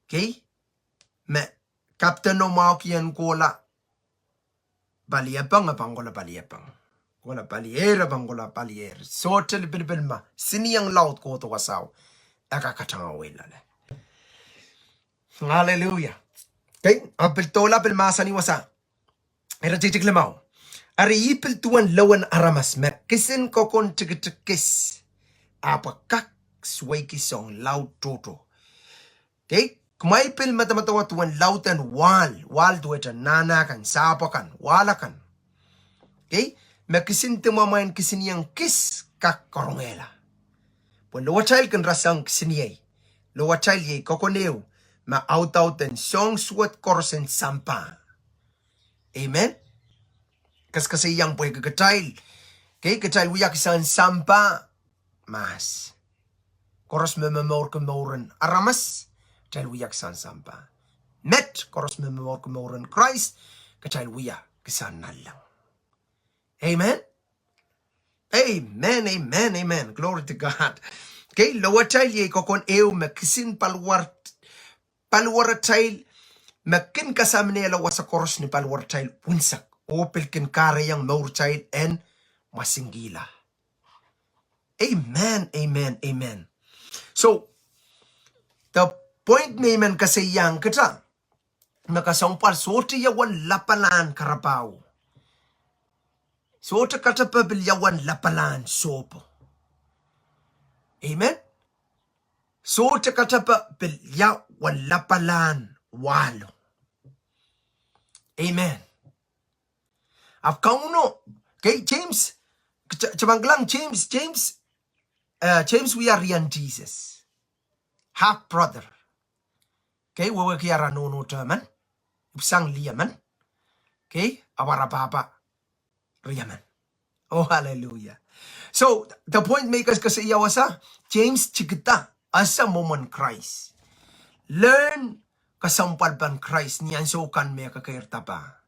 Kei, me kapteno mwahuki en kohla paliepeng, e pahn kohla paliepeng. Kohla paliehr, e pahn kohla paliehr. Sohte lipilipil ma kisinieng laud kohdo wasao, e kak katangehwei loale. Hallelujah. Kei, a pil doula pil mahsanih wasa. Ire tikitik limau. Eri ih pil duwen lowen aramas me kisin kokon tikitik kis, ahpw e kak suweiki soahng laud tohto. Kei, kumwail pil medemedewe duwen lauden wahl, wahl duwehte nahna kan, sahpw akan, wahl akan. Kei, me kisin dimwamwain kisinieng kis kak karongehla. Pwe lowatail kin rasehng kisiniei, lowatail iei kokon ehu me audauden soahng suwed koaros en sampah. Amen. Kesikesehiong pwehki kitail, kei, kitail wia kisehn sampah mahs. Koaros me momourki mouren aramas, kitail wia kisehn sampah. Met koaros me momourki mouren Krais, kitail wia kisehn nanleng. Amen. Amen, amen, amen. Glory to God. Kei, lowatail iei kokon ehu me kisin paliwar, paliwaratail, me kin kasaminehla wasa koaros ni paliwaratail unsek, oh pil kin kahrehiong mourtail en mwasingkihla. Amen, amen, amen. So, the point me I men kesehlang kita, me kesempwal sohte ia wen lapalahn karapau. Sohte katepe pil ia wen lapalahn sohpo. Amen. Sohte katepe pil ia wen lapalahn wahlo. Amen. Ahpw Kauno, kei, James, kita pahn kilang James, James, eh, James wia riehn Sises. Half brother. Kei, wehwehki ara nohnohte men, ipwsang lih men. Kei, ahpw ara pahpa riemen. Oh, hallelujah. So, the point me I kesikesehiong wasa, James tikida, ese mwomwen Krais. Learn kesempwalpen Krais ni ansou kan me ke keirda pah.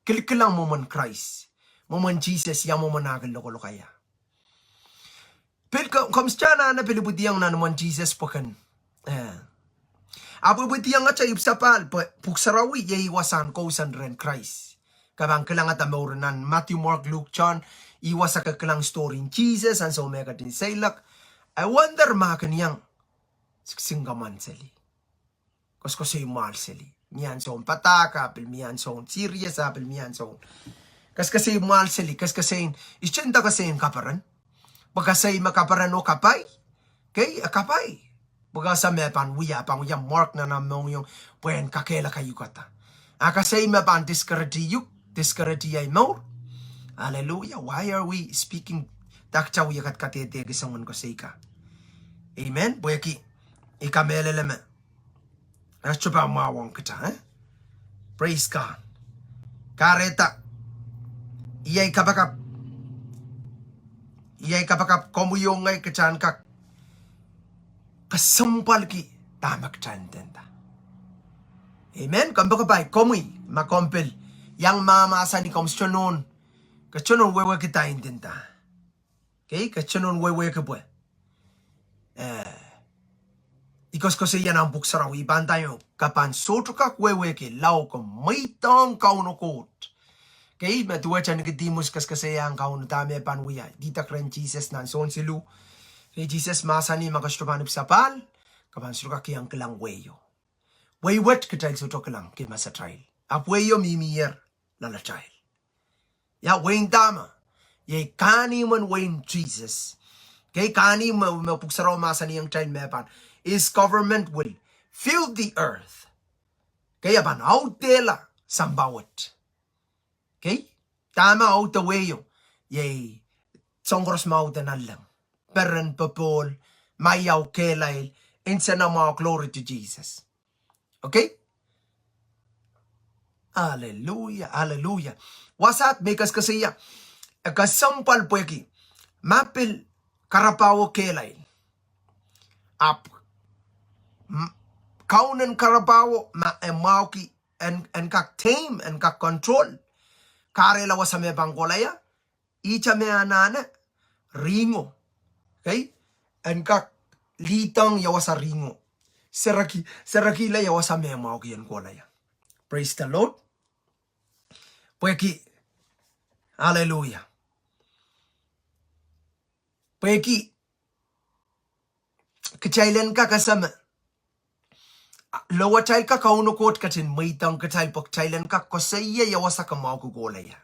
Kilkilang mwomwen Krais. Mwomwen Sises, ia mwomwen ah kin lokolokaia? Pil ke-, komw sohte anahne pil ipwidiong nan imwen Sises pwehki, eh, ahpw ipwidiong ata ipwsapahl pwe Pwuhk Sarawi iei wasahn kousoan rehn Krais. Ke pahn kilangada mour nan Matthew, Mark, Luke, John, ih wasa ke kilang story en Sises ansou me e ketin seiloak. I wonder ma kin iang siksing kamwanseli. Koaskoasoi mwahl seli. Mie ansoun padahk, a pil mie ansoun serious, a pil mie ansoun koaskoasoi mwahl seli, koaskoasoi, I sohte nda koaskoasoi kaperen. Pwe koaskoasoi me kaperen oh kapai. Kei, e kapai. Pwe koaskoasoi me pahn wia, pahn wia mark nan omw mohngiong, pwe en kakehlaka uhk ata. A koaskoasoi me pahn discourage uhk, discourage ahi mour. Hallelujah. Why are we speaking? Dah kita wia kat kadehdehki soangen koaskoasoi ka? Amen. Pwehki I kamehlele me e sohte pahn mwahuwong kita, eh? Praise God. Kahrehda, iei kapakap, iei kapakap komwi oh ngehi kita en kak kesempwalki dahme kita ndinda. Amen. Kompoakepahi komwi, ma komw pil iang mahmahsanih, komw sohte nohn, ke sohte nohn wehwehki dahme I ndinda. Kei, ke sohte nohn wehwehki pwe, eh, I koaskoasoia nan Pwuhk Sarawi, I pahn nda iong, ke pahn sohte kak wehwehki, lao ke mweidohng Kauno Koht. Kei, me duwehte Nikodimus koaskoasoiahng Kauno dahme pahn wia, ididek rehn Sises nan Sohn siluh. Kei, Sises mahsanih ma ke sohte pahn ipwsapahl, ke pahn sohte kak iang kilang wehio. Wehi wet kitail sohte kilang, kei masatail. Ahpw wehio mihmier loalatail. Ia wehin dahme? Iei kahnimwen wehin Sises. Kei, kahnimw me, me Pwuhk Sarawi mahsanihong kitail me pahn, His government will fill the earth. Kei, e pahn audehla sampah wet. Kei, dahme aude wehio? Iei soahng koaros me aude nanleng. Peren, popohl, maiau, kehlail, nsenamwahu, glory to Jesus. Okay? Hallelujah, hallelujah. Wasaht me I koaskoasoia, e kesempwal pwehki ma pil karapaho kehlail, ahpw, m-, kaunen karapaho ma e mwahuki en, en kak tame, en kak control, kahrehla wasa me pahn kohla ia? Ihte me anahne, ringo. Kei, en kak lidohng ia wasa ringo. Sereki, serekihla ia wasa me mwahuki en kohla ia. Praise the Lord. Pwehki, hallelujah. Pwehki kitail en kak ese me, lo atail kak Kauno Koht ketin mweidohng kitail pwe kitail en kak koasoia ia wasa ke mwahuki kohla ia.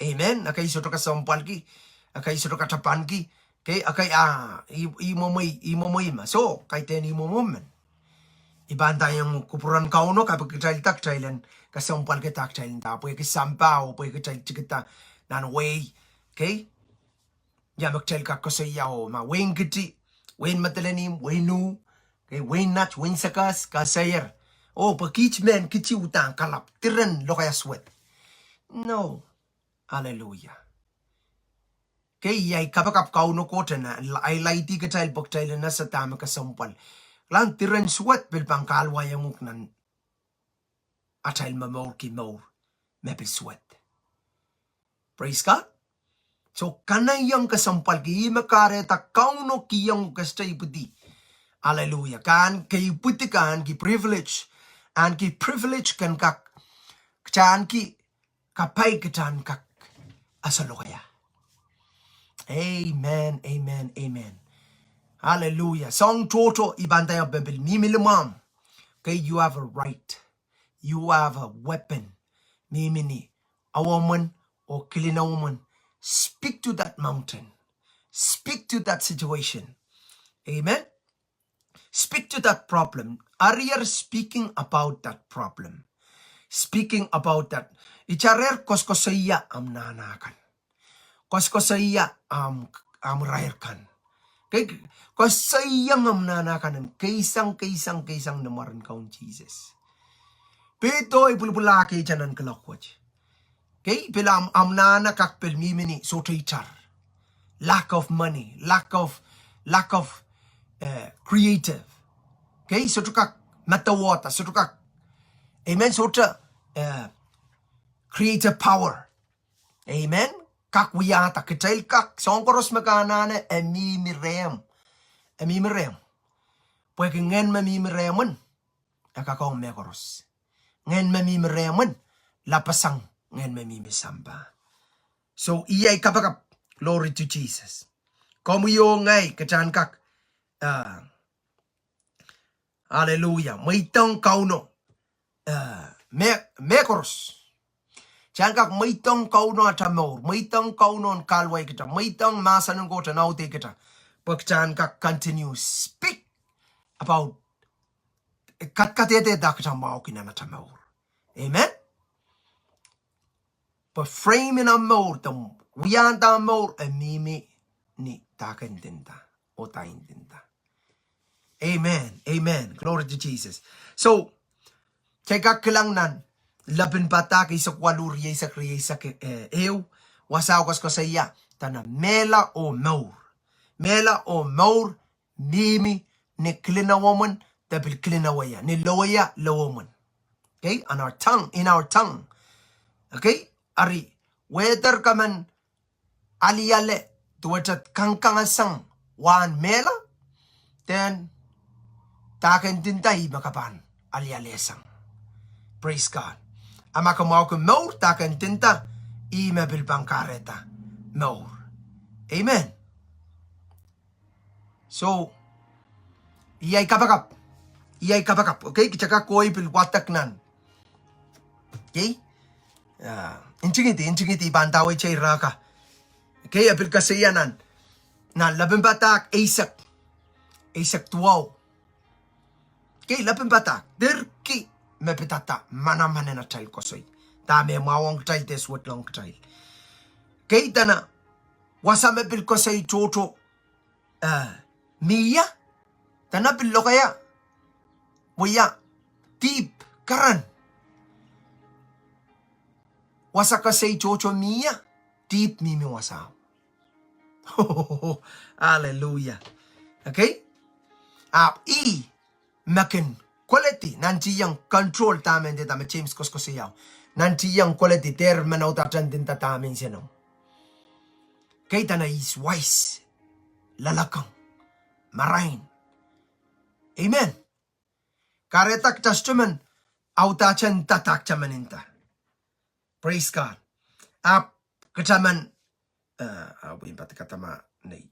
Amen. Ekei sohte kesempwalki, ekei sohte katapanki, kei, ekei, ah, ih, ih mwomwe, ih mwomwe ma. Soh, kaidehn ih mwomwe men. I pahn nda iong kupwuren Kauno, kapikitailda kitail en kesempwalkihda kitail nda, pwehki sampah oh pwehki kitail tikida nan wehi. Kei? Ia me kitail kak koasoia oh ma wehin Kiti, wehin Madolenihmw, wehin Nuh, kei, wehin Naht, wehin Sokehs, koasoier, oh pwe kiht mehn Kiti uhdahn kalapw, diren lokaia suwed. No. Hallelujah. Kei, iei kapakap Kauno Koht en highlighti kitail pwe kitail en ese dahme kesempwal. Kilang, diren suwed pil pahn kahluwahiong uhk nan atail momourki mour me pil suwed. Praise God. Soh, kanahieng kesempwalki, ih me kahrehda Kauno kihong ke sohte ipwidi. Hallelujah. Ke ahneki ipwidi, ke ahneki privilege. Ahneki privilege ken kak, kita ahneki kapai kita en kak ese lokaia. Amen, amen, amen. Hallelujah. Soahng tohto, I pahn nda ia, pil mihmi limwahmw, kei, you have a right. You have a weapon. Mihmi ni awomwen oh kilin awomwen. Speak to that mountain. Speak to that situation. Amen. Speak to that problem. Arier speaking about that problem. Speaking about that. Itarer koaskoasoia ahmw nahna kan. Koaskoasoia ahmw, ahmw irair kan. Kei, koasoiong ahmw nahna kan en keisang, keisang, keisang ni mwaren Kaun Sises. Pid oh I pwulopwulahki ita nan kuloak wet. Kei, pil ahmw, ahmw nahna kak pil mihmi ni sohte itar. Lack of money, lack of, lack of, eh, creative. Kei, sohte kak medewe da, sohte kak, amen, sohte, eh, creative power. Amen. Kak wiahda, kitail kak, soahng koaros me ke anahne, e mihmi rehmw. E mihmi rehmw. Pwehki ngehn me mihmi rehmwen, e kak ong mehkoaros. Ngehn me mihmi rehmwen lapasang ngehn me mihmi sampah. So, iei ai kapakap, glory to Jesus. Komwi oh ngehi kitail en kak, ah, hallelujah, mweidohng Kauno, ah, me, mehkoaros. Kitail en kak mweidohng Kauno atail mour, mweidohng Kauno en kahluwa kita, mweidohng mahsen en Koht en aude kita. Pwe kitail en kak continue speak about, kadkadehdehda kita mwahuki nan atail mour. Amen. Pwe frame en atail mour, de wiahda mour, e mihmi ni dahken ndinda, oh dahken ndinda. Amen. Amen. Glory to Jesus. So, kitail kak kilang nan Lepin Padahk eisek waluh, rieisek, rieisek, eh, ehu, wasao koasoakoasoia, dene mehla oh mour. Mehla oh mour, mihmi ni kilin ehuomwen, de pil kilin ehueie, ni loweie, lowohmwen. Okay, on our tongue, in our tongue. Okay, eri, whether ke men aliale, duwehte kangkangasang wahn mehla, then dahken ndinda ih me ke pahn alialehsang. Praise God. A ma ke mwahuki mour, dahken ndinda ih me pil pahn kahrehda mour. Amen. So, iei ai kapakap. Iei ai kapakap. Okay, kitail kak kohwei pil wadek nan. Okay? Ah, ntingihdi, ntingihdi pahn dawehte irail ka. Okay, e pil koasoia nan, nan Lepin Padahk eisek, eisek duwau. Okay, Lepin Padahk, dirki me pidada manaman en atail koasoi. Dahme mwahu ong kitail, de suwedlohng kitail. Okay, dene, wasa me pil koasoi tohto, eh, mie, dene pil lokaia, wia, dihp, keren. Wasa koasoi tohto mie, dihp mihmi wasao. Hallelujah. Okay? Ahpw ih me kin koledi, nantihong control dahme ndinda, me James koasoakoasoiao. Nantihong koledi, dehr men audahtehn ndinda dahme nsenamw. Okay, dene is wise. Loalokong. Marain. Amen. Kahrehda kita sohte men audahtehn dahktaman ndinda. Praise God. Ahpw kita men, eh, ahpw impat kadama nei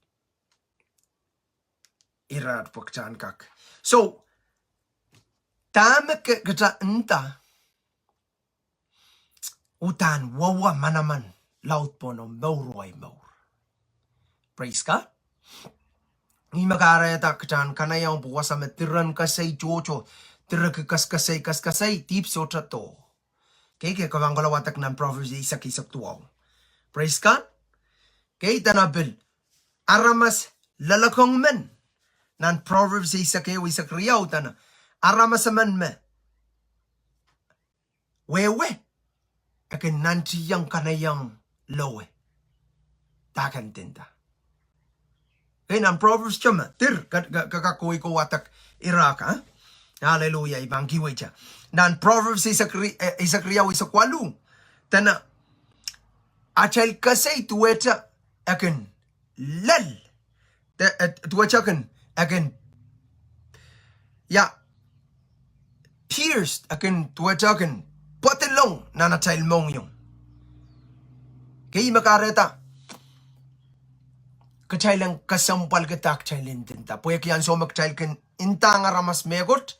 irad pwe kita en kak. So, dahme ke, kita nda, uhdahn wehwe manaman laud pohn omw mour oh ahi mour. Praise God. Ih me kahrehda kita en kanaieng pwe wasa me diren koasoi tohto, direki koaskoasoi, koaskoasoi, dihp sohte doh. Okay, ke pahn kohla wadek nan Proverbs eisek, eisek duwau. Praise God. Okay, dene pil aramas loalokong men. Nan Proverbs eisek ehu, eisek riau, dene aramas emen me wehwe, e kin nantihong kanaieng lowe, dahken ndinda. Okay, nan Proverbs teme, dir, ke, ke, ke kak kohwei kohwei wadek irail ka. Hallelujah, I pahn kihwei ta. Nan Proverbs eisek ri-, eh, eisek riau, eisek waluh. Dene, atail koasoi duwehte e kin lel. De, eh, duwehte e kin, e kin, ia, pierced, e kin, duwehte e kin pwadilong nan atail mohngiong. Okay, ih me kahrehda kitail en kesempwalkihda kitail ndinda. Pwehki ansou me kitail kin ndahng aramas mehkot,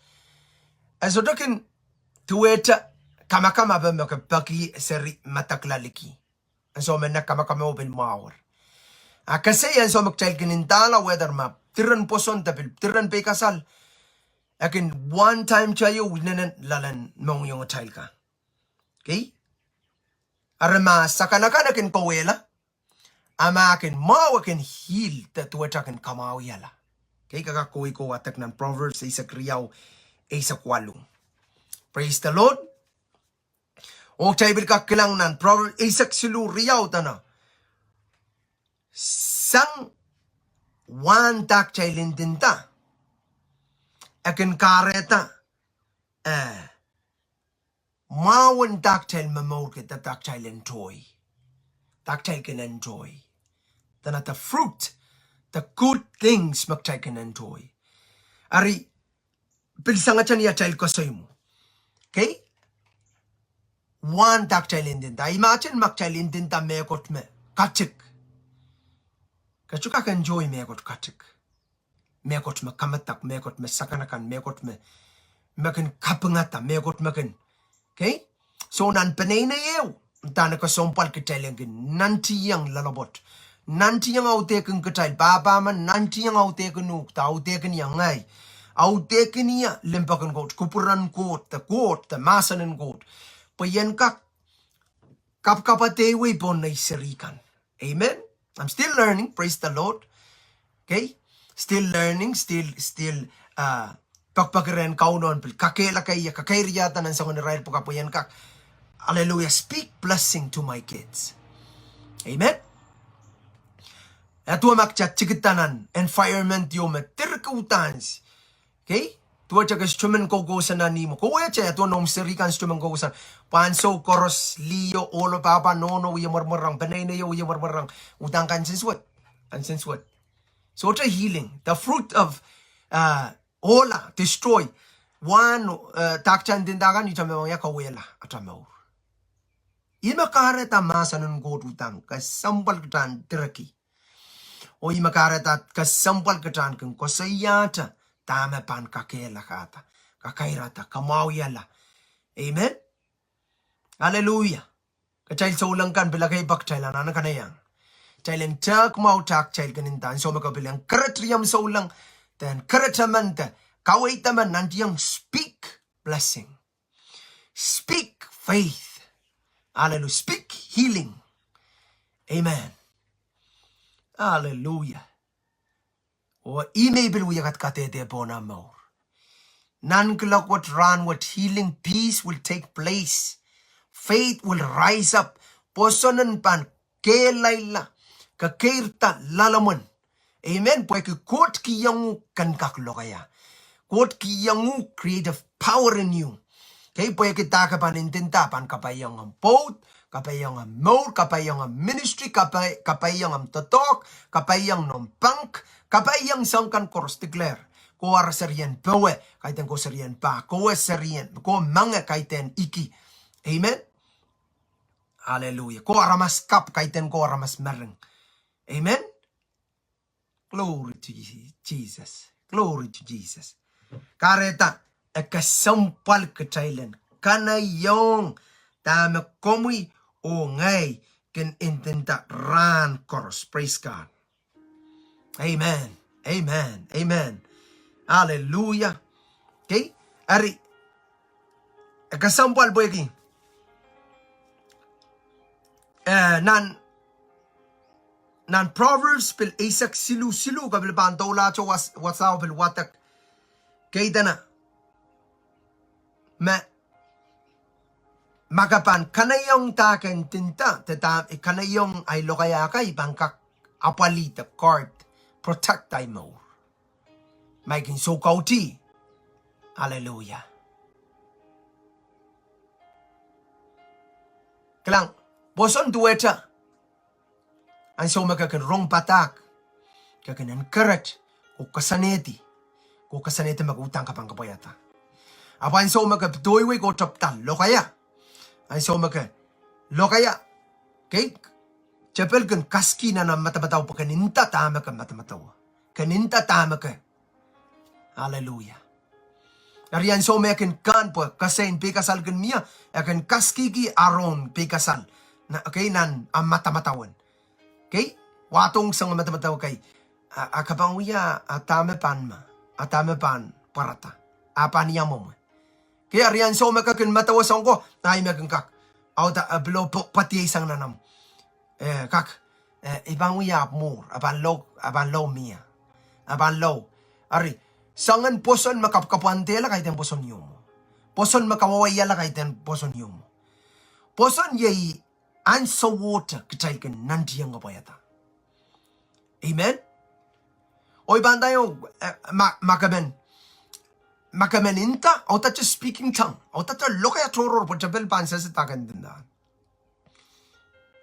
e sohte kin duwehte kamakam ape me ke peki seri medek loaliki. Ansou me nek kamakam o pil mwahuwer. A koasoi ansou me kitail kin ndahla, whether ma diren pwoson de pil diren peikasal, e kin one time teieu inenen loalen mohngiong atail ka. Okay? Eri ma sakanakan e kin kawehla, a ma e kin mwahu e kin heal, de duwehte e kin kamwahuiala. Okay, ke kak kohwei kohwei wadek nan Proverbs eisek riau, eisek waluh. Praise the Lord. Oh kitail pil kak kilang nan Proverbs eisek siluh riau, dene, sang wahn dahktail ndinda, e kin kahrehda, eh, mwahwen dahktail momourki de dahktail en toi. dahktail kin enjoy. Dene the fruit, the good things me kitail kin enjoy. Eri, pil sangete ni atail koasoi mwo. Okay? Wahn dahktail ndinda. Imagine ma kitail ndinda mehkot me katik. Ke sohte kak enjoy mehkot katik. Mehkot me kamadahk, mehkot me sakanakan, mehkot me, me kin kapingada, mehkot me kin. Okay? So nan peneinei ehu, dahme kesempwal kitail en kin nantihong loalopwoat. Nantihong audehkin kitail, pahpa men nantihong audehkin uhk, de audehkin ia ngehi. Audehkin ia limpoak en Koht, kupwuren Koht, de Koht, de mahsen en Koht. Pwe I en kak kapkapwada wei pohn nei seri kan. Amen. I'm still learning, praise the Lord. Okay? Still learning, still, still, uh, pekpeki rehn Kauno en pil kakehlaka ie, kakeiriada nan soangen irair pwukat pwe I en kak. Hallelujah. Speak blessing to my kids. Amen. Ia duwe ma kitail tikida nan environment ieu me direki udahn Okay? Duwehte ke instrument koukousang nan ihmwo. Kouwehte ia duwe noumw seri kan instrument koukousang. Pwe ansou koaros, liho, ohlo, pahpa, nohno, wie mwermwerang, peneinei, wie mwermwerang. Udahn kansensuwed. Kansensuwed. Sohte healing. The fruit of, uh, ohla, destroy. Wahn, uh, dahktail ndinda kan, ihte me wahn ia kauwehla, ata mour. Ih me kahrehda mahsen en Koht udahn kesempwal kitail en direki. Oh ih me kahrehda kesempwal kitail en kin koasoiahte dahme pahn kakehlakada, kakairada, kamwahwihala. Amen. Hallelujah. Kitail souleng kan pil ekei pak kitail anahne kanaiehng. Kitail en tehk mwahu dahktail kin nda, ansou me ke pil encourage riomw souleng, de encourage emen, de kaweid emen, nantihong speak blessing. Speak faith. Hallelujah. Speak healing. Amen. Hallelujah. Oh ih me I pil wia kadkadehde pohn omw mour. Nan kiloak wet, rahn wet, healing, peace will take place. Faith will rise up. Pwoson en pahn kehlailla, kekeirda loalemwen. Amen. Pwehki Koht kihong uhk ke kak lokaia. Koht kihong uhk creative power in you. Okay, pwehki dahme ke pahn ndinda pahn kapaiahng omw pwoud, kapaiahng omw mour, kapaiahng omw ministry, kapai, kapaiahng omw doadoahk, kapaiahng noumw pangk, kapaiahng soang kan koaros. Declare. Kowe ara serien powe, kaidehn kowe serien pah, kowe serien, kowe mange, kaidehn iki. Amen. Hallelujah. Kowe aramas kapw, kaidehn kowe aramas mering. Amen. Glory to Je-, Jesus. Glory to Jesus. Kahrehda e kesempwal kitail en kanaiehng dahme komwi oh ngehi kin ndinda rahn koaros. Praise God. Amen. Amen. Amen. Hallelujah. Okay. Eri, e kesempwal pwehki, eh, nan, nan Proverbs pil eisek siluh siluh, ke pil pahn doulahte was-, wasao pil wadek. Okay, dene, me, ma ke pahn kanaiehng dahme ke ndinda, de dahme I kanaiehng ahi lokaia kan, I pahn kak apwalih de guard, protect ahi mour. Ma I kin soukautih. Hallelujah. Kilang, pwoson duwehte ansou me ke kin rong padahk, ke kin encourage, ke koasoanehdi, ke koasoanehdi me ke uhdahn kak pahn kapwaiada. Ahpw ansou me ke pedoiwei, ke tepda lokaia. Ansou me ke lokaia, okay, tepel kin kaski nan omw madamadau pwe ke nda dahme ke madamadaua. Ke nda dahme ke. Hallelujah. Eri ansou me e kin kan pwe kasein peikasal kin mie, e kin kaskiki aron peikasal. Na, okay, nan omw madamadau en. Okay? Wahdohng soangen madamadau kei. A, a ke pahn wia, a dahme pahn ma, a dahme pahn pwarada. A pahn ia mwomwe. Okay, eri ansou me ke kin medewe soang ko, a ih me kin kak. Auda, a pil oh pw-, pwediei sang nan omw. Eh, kak. Eh, I pahn wia ahpw mwuhr, a pahn lao, a pahn lao mie. A pahn lao. Eri, soangen pwoson me kapwkapwandehla kaidehn pwoson ieu mwo. Pwoson me kawawaiala kaidehn pwoson ieu mwo. Pwoson iei ansowohte kitail kin nantihong kapwaiada. Amen. Oh I pahn nda iang, eh, ma, ma ke men, ma ke men nda, audehte speaking tongue, audehte lokaia tohrohr pwe tepel pahn sehse dahme ke ndinda.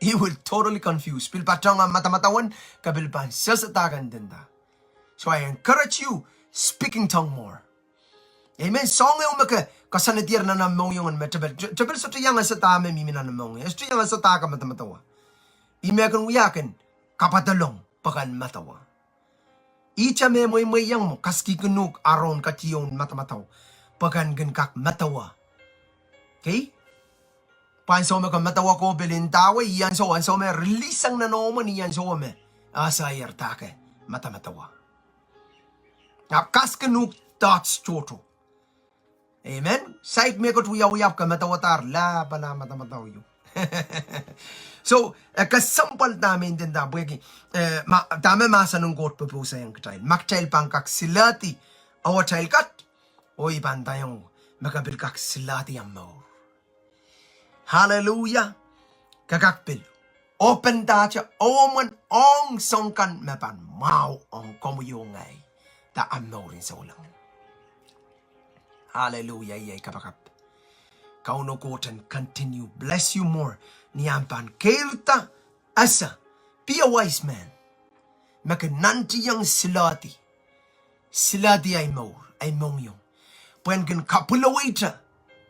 You will totally confused. Pil patohng ahmw madamadau en, ke pil pahn sehse dahke ndinda. So I encourage you, speaking tongue more. Amen. Soahng ehu me ke koasoanehdier nan ahmw mohngiong en me tepil, te-, tepil sohte iang ese dahme mihmi nan ahmw mohngiong. E sohte iang ese dahke madamadau. Ih me kin wia kin kapwaiada lohng pwe ken madamadau. Ihte me mweimweiong mwo, kaskihkin uhk Aaron ketidohn madamadau pwe ken kin kak madamadau. Okay? Pwe ansou me ke madamadau ko pil ndahwei, ih ansou, ansou me release sang nan omw mohngiong, ih ansou me e ese ahi dahke madamadau. Ahpw kaskihkin uhk thoughts tohto. Amen. Saik me ke wiawi ahpw ke madamadau, lapala madamadau ieu. So, e kesempwal dahme ndinda pwehki, eh, ma-, dahme mahsen en Koht pwopwoud sang kitail. Ma kitail pahn kak silehdi, oh atail kat, oh I pahn ndaiong, me ke pil kak silehdi ahmw mour. Hallelujah. Ke kak pil open dahte omwen ong soahng kan me pahn mwahu ong komwi oh ngehi, de ahmw mour en souleng. Hallelujah, iei ai kapakap. Kauno Koht en continue bless you more. Ni ahmw pahn keirda, ese, be a wise man. Me kin nantihong silehdi. Silehdi ahi mour, ahi mohngiong. Pwehn kin kapwilewehte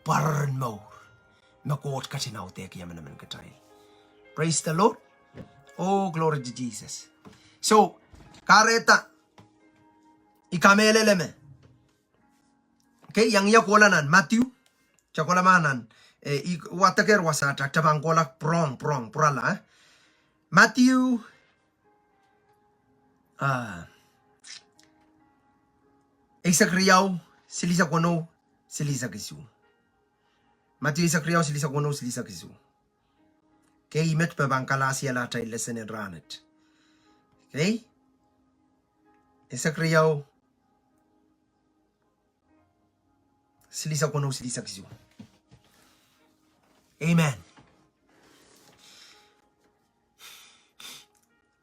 pwarer en mour me Koht ketin audehki emenemen kitail. Praise the Lord. Oh, glory to Jesus. So, kahrehda, I kamehlele me. Okay, iang ia kohla nan Matthew. Kitail kohla ma nan, eh, I wadekehr wasa, kitail pahn kohla pwurehng, pwurehng, pwurala, eh. Matthew, ah, eisek riau, silihsek weneu, silihsek isuh. Matthew eisek riau, silihsek weneu, silihsek isuh. Okay, met me pahn kalasiala atail lesson en rahnwet. Okay? Eisek riau, silihsek weneu, silihsek isuh. Amen.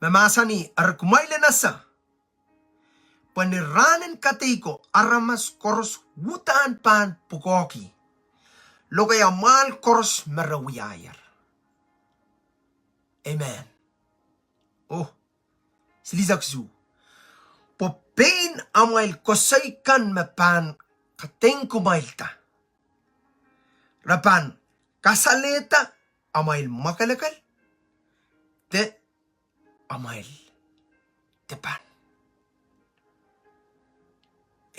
Me mahsanih, eri kumwail en ese pwe ni rahn en kadeiko aramas koaros uhdahn pahn pwukoahki lokaia mwahl koaros me re wiahier. Amen. Oh, silihsek isuh. Pwe pein amwail koasoi kan me pahn kadeik kumwailda, re pahn kasalehda amwail mwakelekel de amwail dipan.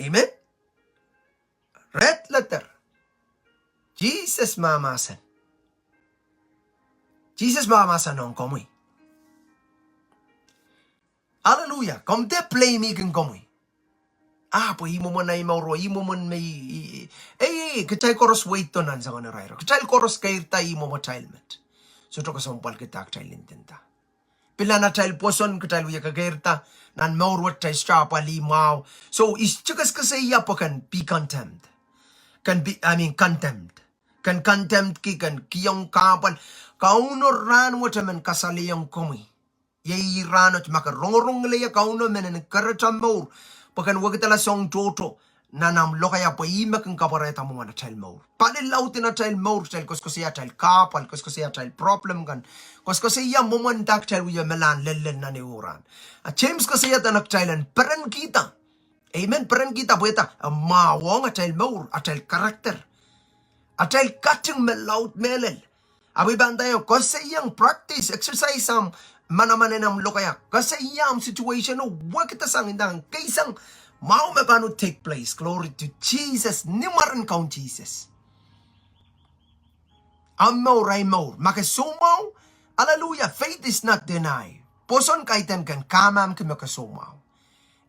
Amen. Red letter. Sises mahmahsen. Sises mahmahsen ong komwi. Hallelujah. Komw de blame-ihkin komwi. Ah, pwe ih mwomwen ahi mour, ih mwomwen me, ih, ih, ei, ei, kitail koaros weiddo nan soangen irair. Kitail koaros keirda ih mwomwen atail met. Sohte kesempwal kitail, kitail ndinda. Pil nan atail pwoson kitail wie kekeirda, nan mour wet kitail struggle ih mwahu. So, I sohte kesekeseia pwe ken be condemned. Ken be, I mean, condemned. Ken condemned ki, ken kihong kahpwal. Kauno rahnwet men kasalehiong komwi. Iei ih rahnwet ma ke rongorong ngileia Kauno men en kerehda mour, pwe ken wekidala soahng tohto nan ahmw lokaia pwe ih me kin kapwarehda mwomwen atail mour. Pali laud en atail mour, kitail koasoakoasoia atail kahpwal, koasoakoasoia atail problem kan, koasoakoasoia mwomwen dah kitail wie melahn lellel nan ehu rahn. A James koasoia dene kitail en perenkihda. Amen, perenkihda pwehda e mwahuong atail mour, atail character. Atail cutting me laud mehlel. Ahpw I pahn ndaiong koasoiong practice, exercise ahmw manaman en ahmw lokaia. Koasoia ahmw situation o wekidasang, ndahng keisang mwahu me pahn uhd take place. Glory to Jesus. Ni mwaren Kaun Sises. Ahmw mour, ahi mour. Ma ke soumwahu, hallelujah, faith is not deny. Pwoson kaidehn ken kahmahmki me ke soumwahu.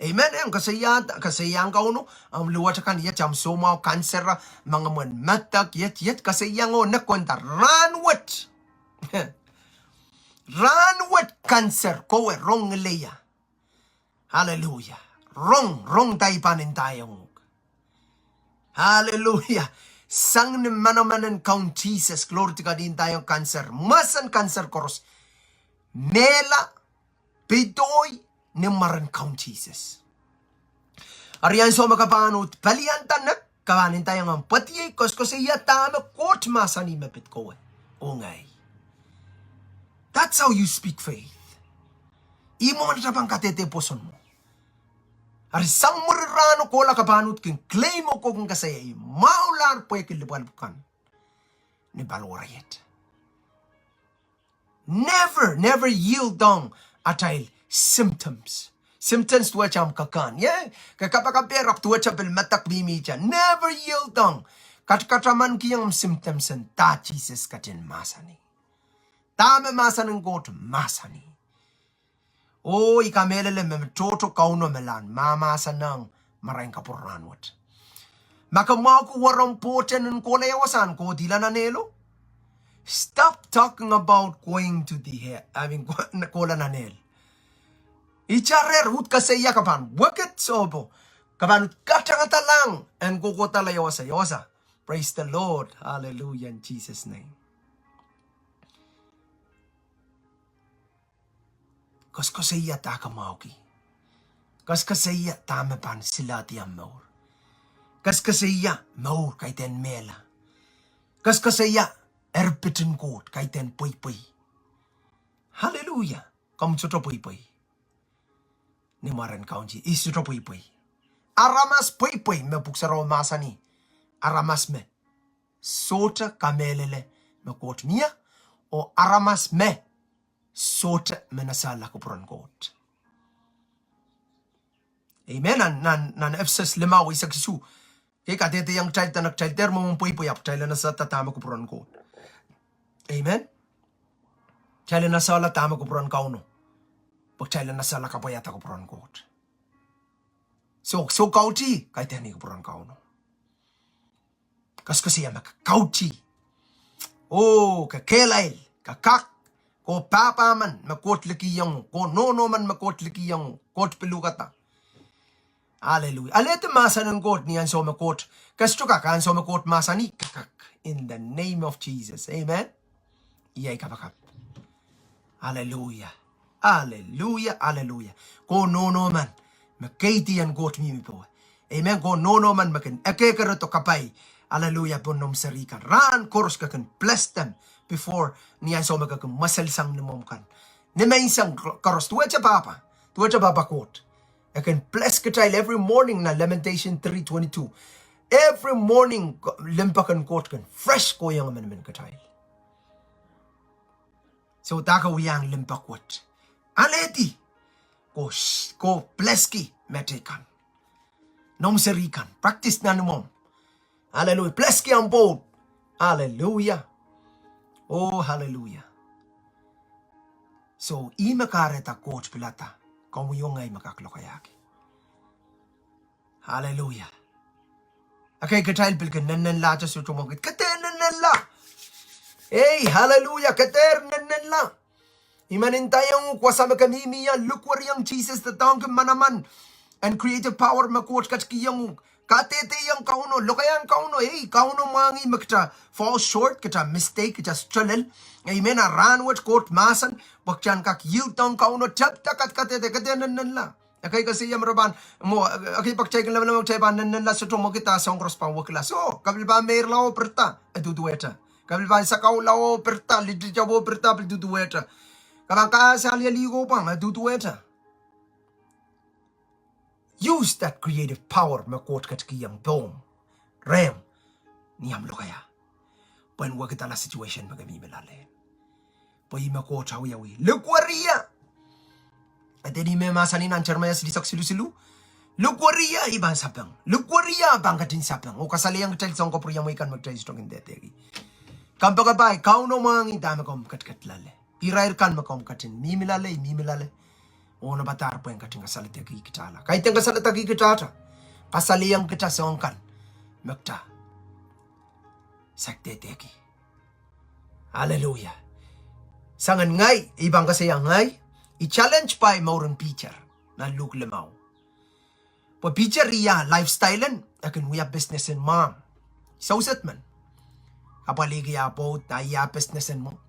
Amen. Eng koasoia, koasoiahng Kauno, ahmw luwet akan iet, ahmw soumwahu, kanser, mengimwen medek, iet, iet, koasoiahng oh nekonda rahnwet. Rahnwet kanser, kowe rong ngileia. Hallelujah. Rong, rong dahme I pahn ndaiong uhk. Hallelujah. Sang ni manaman en Kaun Sises, glory to God, I ndaiong kanser. Mahsen kanser koaros. Mehla, pedoi, ni mwaren Kaun Sises. Eri ansou me ke pahn uhd pelianda nek, ke pahn ndaiong ahmw pwediei, koasoakoasoia dahme Koht mahsanih me pid kowe oh ngehi. That's how you speak faith. Ih mwomwen atail pahn kadehde pwoson mwo. Eri sang mwurin rahno kohla ke pahn uhd kin claim oh ke kin koasoia, I mwahulahr pwehki lipwalipw kan ni paliwar iet. Never, never yield down atail symptoms. Symptoms duwehte ahmw kakan. Ie, ke kapakapehr ahpw duwehte pil medek mihmihte. Never yield down. Katkataman kihong symptoms en dah Sises ketin mahsanih. Dah me mahsen en Koht mahsanih. Oh, I kamehlele me tohto Kauno me lahn mahmahsanihong marain kapwurehng rahnwet. Ma ke mwahuki weromw pwohten en kohla iawasa, kohdihla nan ehlo. Stop talking about going to the hell. I mean, kohla nan ehl. Ih ire uhd koasoia ke pahn wicked soh pwe ke pahn uhd katangadalahng en kohkohdahla iawasa, iawasa. Praise the Lord. Hallelujah in Jesus' name. Koasoakoasoia dah ke mwahuki. Koasoakoasoia dah me pahn silahdihong mour. Koasoakoasoia mour kaidehn mehla. Koasoakoasoia erpit en Koht kaidehn pweipwei. Hallelujah. Komw sohte pweipwei ni mwaren Kaun Sises. Ih sohte pweipwei. Aramas pweipwei me Pwuhk Sarawi mahsanih. Aramas me sohte kamehlele me Koht mie, oh aramas me sohte manasala kupwuren Koht. Amen. Nan, nan, nan Episos limau eisek isuh, ke kadehdehiong kitail dene kitail dehr mwomwen pweipwei ahpw kitail anahne sehda dahme kupwuren Koht. Amen. Kitail anahne sehla dahme kupwuren Kauno, pwe kitail anahne sehla kapwaiada kupwuren Koht. Soh, soh, kautih kaidehn kupwuren Kauno. Koasoakoasoia me ke kautih. Oh, ke kehlail, ke kak, ke pahpa men me Koht likih iong, ke nohno men me Koht likih iong, Koht pil uhkada. Hallelujah. Alehdi mahsen en Koht ni ansou me Koht, ke sohte kak ansou me Koht mahsanih, ke kak. In the name of Jesus. Amen. Iei kapakap. Hallelujah. Hallelujah, hallelujah. Ke nohno men me kaidehn Koht mihmi powe. Amen. Ke nohno men me kin ekehkerodo kapai. Hallelujah. Pohn noumw seri kan. Rahn koaros ke kin bless them before, ni ansou me ke kin mweselsang ni mwomw kan. Ni menseng koaros, duwehte pahpa, duwehte pahpa Koht. E kin bless kitail every morning nan Lamentation three twenty-two. Every morning, limpoak en Koht kin fresh kohiong emenemen kitail. Soh, dah ke wiahiong limpoak wet? Alehdi. Ke, ke blesski mehteikan. Noumw seri kan. Practice nan imwomw. Hallelujah. Blesski omw pwoud. Hallelujah. Oh, hallelujah. Soh, ih me kahrehda Koht pilada komwi oh ngehi me kak lokaiahki. Hallelujah. Ekei kitail pil kin nennenlahte sohte mwekid. Ke dehr nennenla. Ei, hallelujah, ke dehr nennenla. I men ndaiong uhk, wasa me ke mihmi ie, lukweriong Sises, doadoahngki manaman, and creative power me Koht ketikihong uhk. Kadehdehiong Kauno, lokaiahn Kauno, ei, Kauno mwahngih me kita fall short, kita mistake, kita struggle. Amen. A rahnwet Koht mahsen, pwe kita en kak yield down Kauno, tepda kadkadehde, ke dehr nennenla. Ekei koasoia me re pahn, mwo, ekei pak takin lemelem, kitail pahn nennenla, sohte mwekid, a soahng koaros pahn wekila. Soh, ke pil pahn meirla oh pirida, e duduwehte. Ke pil pahn sakaula oh pirida, literature oh pirida, pil duduwehte. Ke pahn kasalieli ko pahn, e duduwehte. Use that creative power me Koht ketikihong pohmw, rehmw, ni ahmw lokaia, pwehn wekidala situation me ke mihmi loalehn. Pwe ih me Koht awiawi. Lukweriong. Eden ih me mahsanih nan Seremaia silihsek silusilu. Lukweriong, I pahn sapeng. Lukweriong, I pahn ketin sapeng. Oh kasalehiong kitail soahng kapwuriamwei kan me kitail sohte kin dehdehki. Kompoakepahi, Kauno mwahngih dahme komw ketiket loale. Irair kan me komw ketin mihmi loale, I mihmi loale, oh nopada pwehn ketin kasaledekih kitaila. Kaidehn kasaledekih kitailda. Kasalehiong kita soahng kan me kita saik dehdehki. Hallelujah. Soangen ngehi, I pahn koasoia ngehi, I challenge pai mouren Piter nan Luk limau. Pwe Piter, ia lifestyle en, e kin wia business en mwahmw. Souset men. Apwalihki ah pwoud, ah ia business en mwomw.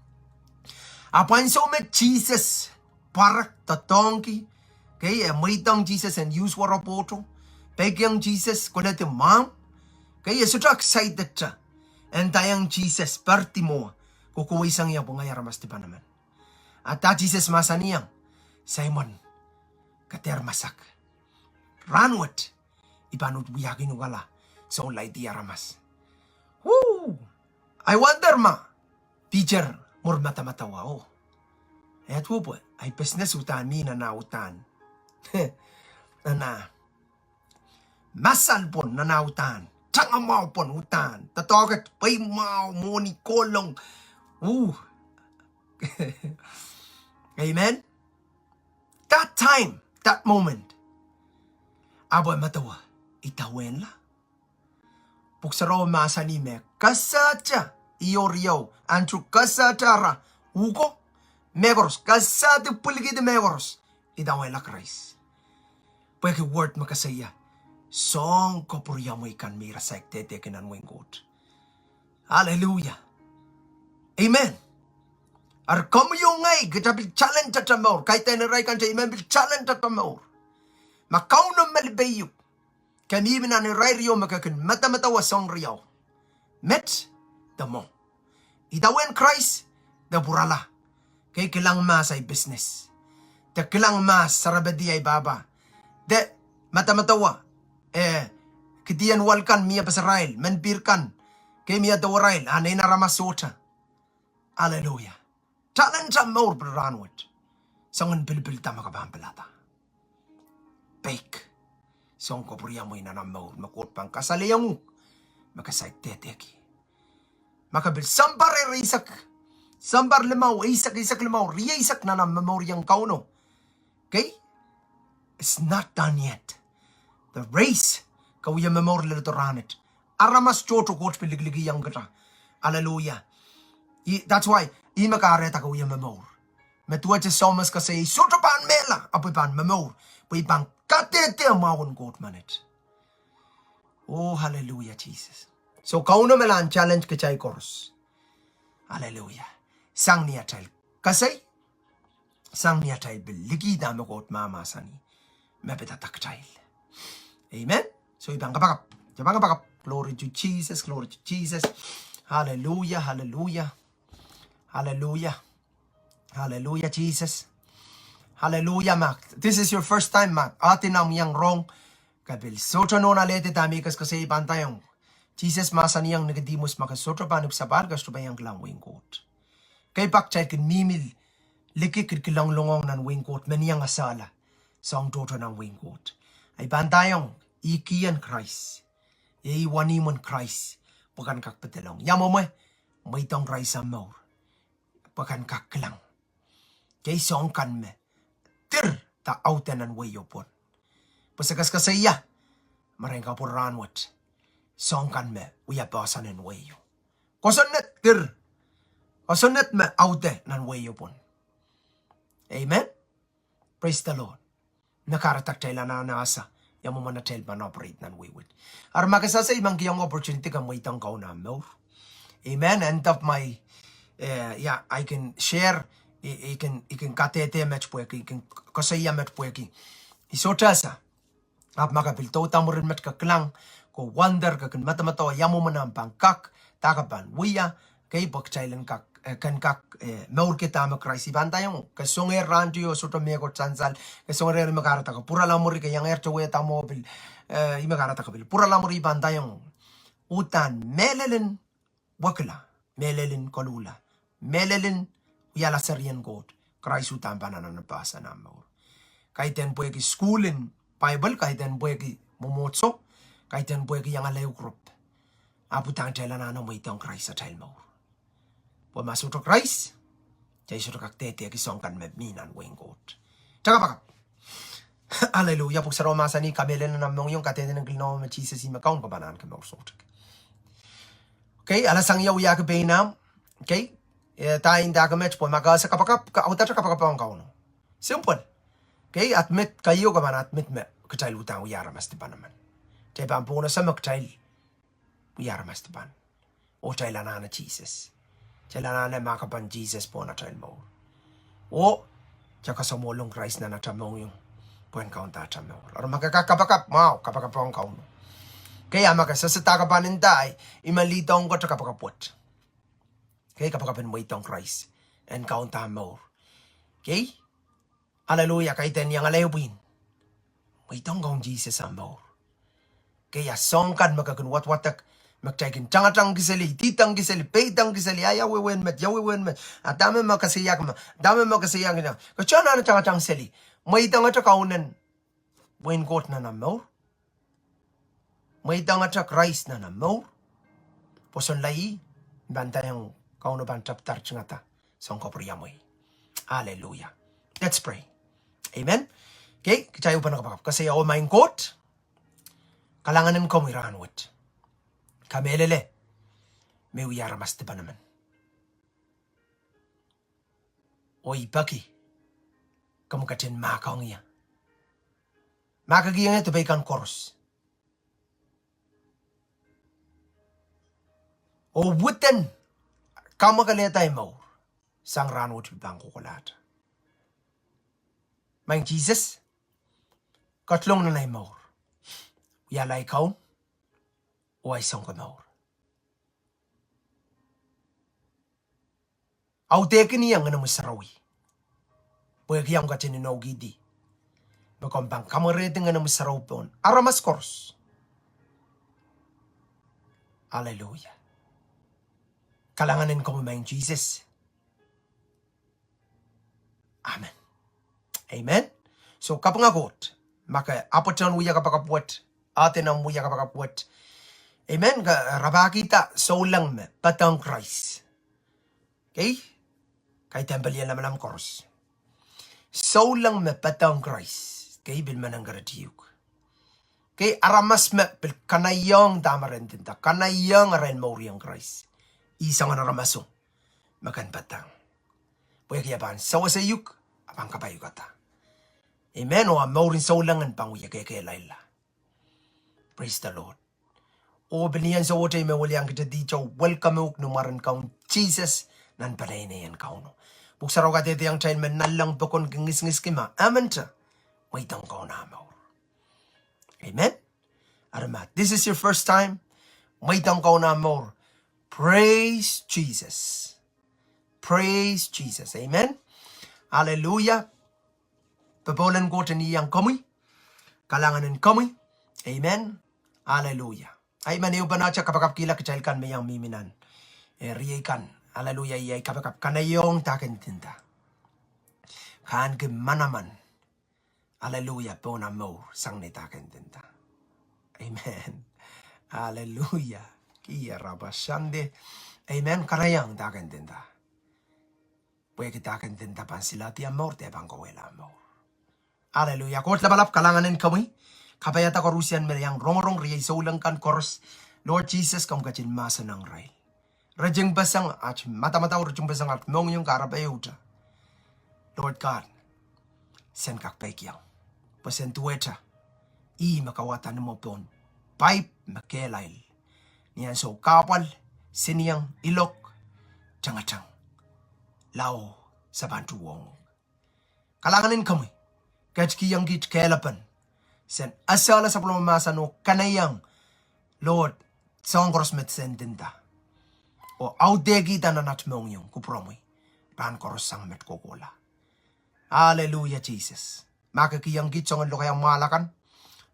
Ahpw ansou me Sises pwarek doadoahngki, kei, e mweidohng Sises en use woro pwohto, peikiong Sises koledi mwahmw, kei, e sohte excited te. E ndaiong Sises, Perdi mwo, kokoweisang ie pwe ngehi aramas dipan emen. A da Sises mahsanihong Saimon? Ke dehr masak. Rahnwet I pahn uhd wiahkin uhk ala sounlaidi aramas. Woo! I wonder ma Piter mwur madamadau oh, eh, duwe pwe ahi business uhdahn mih nan ah uhdahn, nan ah masal pwon, nan ah uhdahn tangamwahu pwon, uhdahn doadoahk, pweimwahu, mwohni, kohlong. Ooh. Amen. That time, that moment, ahpw e medewe, idawehn la. Pwuhk Sarawi mahsanih me kesehte, ioriou, Andrew, kesehte ara uhko mehkoaros, kesehdi pwilikihdi mehkoaros, idawehn la Krais. Pwehki word me koasoia, soahng kapwuriamwei kan me ira saik dehdehki nan wehin Koht. Aleluia. Amen. Eri komwi oh ngehi, kitail pil challenge atail mour. Kaidehn irail kan te, I men pil challenge atail mour. Ma Kauno melipehiuk, ke mihmi nan irair ieu me ke kin medemedewe soahng riau, met de mwo, idawehn Krais de pwurala. Kei, kilang mahs ahi business, de kilang mahs sarepedi ahi pahpa, de medemedewe, eh, kidien wal kan mie pesarail, menpihr kan, kei, mie dewerail, a nein aramas sohte. Aleluia. Challenge atail mour pil rahnwet. Soangen pilipil da me ke pahn pilada, peik soahng kapwuriamwei nan atail mour me Koht pahn kasalehiong uhk me ke saik dehdehki. Ma ke pil sounpar eisek, sounpar limau, eisek, eisek limau, rieisek nan atail momour iong Kauno, kei, it's not done yet. The race, ke wie momour leledo rahnwet. Aramas tohto Koht pil likilikiong kitail. Aleluia. That's why ih me kahrehda ke wie momour. Me duwehte Sohmes koasoia, I sohte pahn mehla, ahpw I pahn momour, pwe I pahn kadehde mwahu en Koht menet. Oh, aleluia, Sises. So Kauno me lahn challenge kitail koaros. Aleluia. Sang ni atail kesei, sang ni atail pil likihda me Koht mahmahsanih me pidada kitail. Amen. So I pahn kapakap, I pahn kapakap. Glory to Jesus, glory to Jesus. Aleluia, aleluia, aleluia. Aleluia, Sises. Aleluia. Ma this is your first time, ma ahdi noumw iang rong, ke pil sohte nohn alehdi dahme I koasoakoasoia. I pahn ndaiong, Sises mahsanihong Nikodimus, ma ke sohte pahn ipwsapahl, ke sohte pahn iang kilang wehin Koht. Kei, pak kitail kin mihmi liki kilkilongong nan wehin Koht, men iang esehla soahng tohto nan wehin Koht. I pahn ndaiong, ih kien Krais, ih wenihmwen Krais, pwe ke en kak pedolong. Ia mwomwe? Mweidohng Krais omw mour, pwe ke en kak kilang, kei, soahng kan me dir de aude nan wehio pwon. Pwe se koasoakoasoia, me ren kapwur rahnwet, soahng kan me wia poahsoan en wehio. Kosonned dir, kosonned me aude nan wehio pwon. Amen. Praise the Lord. Me kahrehda kitail anahne ese ia mwomwen atail pahn operate nan wehi wet. Eri ma ke sehse, I men kihong opportunity ke mweidohng Kauno omw mour. Amen. End of my, eh, yeah, I can share, I, I can, I can kadehde met pwehki, I can koasoia met pwehki I sohte ese. Ahpw ma ke pil douda mwurin met, ke kilang, ke wonder, ke kin medemedewe ia mwomwen omw pahn kak, dahme ke pahn wia, kei, pwe kitail en kak, eh, ken kak, eh, mourki dahme Krais. I pahn ndaiong, ke songehr rahnwet oh sohte mehkot sansal, ke songehr me kahrehda ke pwurala mwuri, ke iangehr towehda mwo pil, eh, ih me kahrehda ke pil pwurala mwuri. I pahn ndaiong, uhdahn mehlel en wekila, mehlel en koluhla, mehlel en wiahla serien Koht, Krais uhdahn pahn anahne poahsoan omw mour. Kaidehn pwehki sukuhl en Baibel, kaidehn pwehki mwomwohdiso, kaidehn pwehki iang ale uhk rop. Ahpw uhdahn kitail anahne mweidohng Krais atail mour. Pwe ma sohte Krais, kitail sohte kak dehdehki soahng kan me mi nan wehin Koht. Kitail kapakap. Aleluia. Pwuhk Sarawi mahsanih, kamehlele nan omw mohngiong, kadehde nin kilin nohn me Sises ih me Kaun, ke pahn ahneki mour soutuk. Kei, alasang ia wiahki pein ahmw. Kei, eh, da I ndahki met pwe ma ke ese kapakap, ke audehte kapakap ong Kauno. Simple. Kei, admit, keieu ke pahn admit me kitail uhdahn wia aramas dipan emen. Kitail pahn pwurala me kitail wia aramas dipan. Oh kitail anahne Sises. Kitail anahne mahkpen Sises pohn atail mour. Oh kitail kasamwohlong Krais nan atail mohngiong pwehn kaunda atail mour. Eri ma ke kak kapakap, mwahu, kapakap ong Kauno. Kei, a ma ke sehse dahme ke pahn ndai, I men lihdohng ke kapakap wet. Kei, kapakap en mweidohng Krais en kaunda omw mour. Kei? Aleluia, kaidehn iang ale pwihn. Mweidohng Kaun Sises ah mour. Kei, a soahng kan me ke kin wadwadek, me kitail kin tangatangki seli, ididangki seli, peidangki seli, a ia wehwehn met, ia wehwehn met, a dahme me koasoiahki me, dahme me koasoiahki me. Ke sohte anahne tangatang seli. Mweidohngete Kaunen wehin Koht nan ahmw mour. Mweidohngete Krais nan ahmw mour. Pwosonla ih, pahn ndaiong Kauno pahn tepda ritingada soahng kapwuriamwei. Aleluia. Let's pray. Amen. Kei, kitail uhpene kapakap. Koasoia, oh Maing Koht, kalahngan en komwi rahnwet. Kamehlele me wia aramas dipan emen. Oh I peki komw ketin mahkohng ie. Mahkikihong ie dipei kan koaros. Oh widen kamwakelehda ei mour sang rahnwet pil pahn kohkohlahte. Maing Sises, ketilong nan ei mour. Wiahla ei kaun oh ei sounkomour. Audehkin ie Ngenomwi Sarawi, pwehki omw ketin inoukihdi me komw pahn kamwerehdi Ngenomwi Sarawi pohn aramas koaros. Aleluia. Kalahngan en komwi Maing Sises. Amen. Amen. So kapinga Koht, ma ke ahpwtehn wia kapakap wet, ahpwtehn omw wia kapakap wet. Amen. Ke rapahkihda souleng me padahng Krais. Kei, kaidehn pelien lamalam koaros. Souleng me padahng Krais. Kei, pil menen keretiuk. Kei, aramas me pil kanaiehng dahme re ndinda, kanaiehng arail mour ong Krais. Ih soangen aramaso me kin padahng. Pwehki e pahn sewese uhk, e pahn kapaiukada. Amen. Oh a mourin souleng en pahn wie kekehlailla. Praise the Lord. Oh pil ni ansou wet ei me welian kitail dehr welcome uhk ni mwaren Kaun Sises nan peneinei en Kauno. Pwuhk Sarawi kadehdehiong kitail me nanleng pokon kin ngisingiski ma e men te, mweidohng Kaun ah mour. Amen. Eri ma this is your first time, mweidohng Kaun ah mour. Praise Jesus. Praise Jesus. Amen. Aleluia. Popohl en Koht en iang komwi. Kalahngan en komwi. Amen. Aleluia. Amen. Ehupene ahte kapakapkihla kitail kan me iang mihmi nan, eh, riei kan. Aleluia. Iei kapakap, kanaiehng dahken dinda. Kahnki manaman. Aleluia. Pohn ah mour sang ni dahken dinda. Amen. Aleluia. Kia rabasande. Amen. Kanaiehng dahken dinda. Pwehki dahken dinda pahn silahdi ah mour de pahn kawehla ah mour. Aleluia. Koht lapalap, kalahngan en komwi. Kapaiada koarusie me iang rongorong riei souleng kan koaros. Lord Jesus, komw ketin mahsanihong irail. Ritingpeseng aht madamadau, ritingpeseng aht mohngiong, kahrepe ehute, Lord God, sen kak peikiong. Pwe sen duwehte ih me kauwada ni mwo pohn paip me kehlail. Ni ansou kahpwal, sinieng, ilok, tengeteng, lao, se pahn tuhwong. Kalahngan en komwi, ketikihong kiht kehlepen sen esehla sapwellime mahsen oh kanaiehng, Lord, soahng koaros me sen ndinda, oh audehkihda nan aht mohngiong, kupwuromwi pahn koaros sang met kohkohla. Aleluia, Jesus. Mahkikihong kiht soangen lokaia mwahl akan.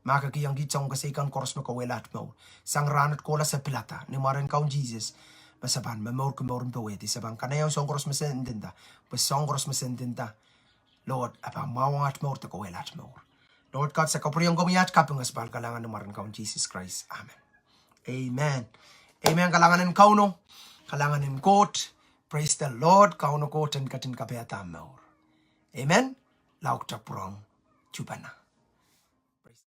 Mahkikihong kiht soangen kesei kan koaros me kawehla aht mour. Sang rahnwet kohla se pilada ni mwaren Kaun Jesus, me se pahn momourki mouren powehdi, se pahn kanaiehng soahng koaros me sen ndinda. Pwe soahng koaros me sen ndinda, Lord, e pahn mwahuwong aht mour de kawehla aht mour. Lord God, se kapwuriong komwi aht kaping, se pahn kalahngan ni mwaren Kaun Jesus Christ. Amen. Amen. Amen. Kalahngan en Kauno. Kalahngan en Koht. Praise the Lord. Kauno Koht en ketin kapaiada mour. Amen. Lao kita pwurehng tuhpene.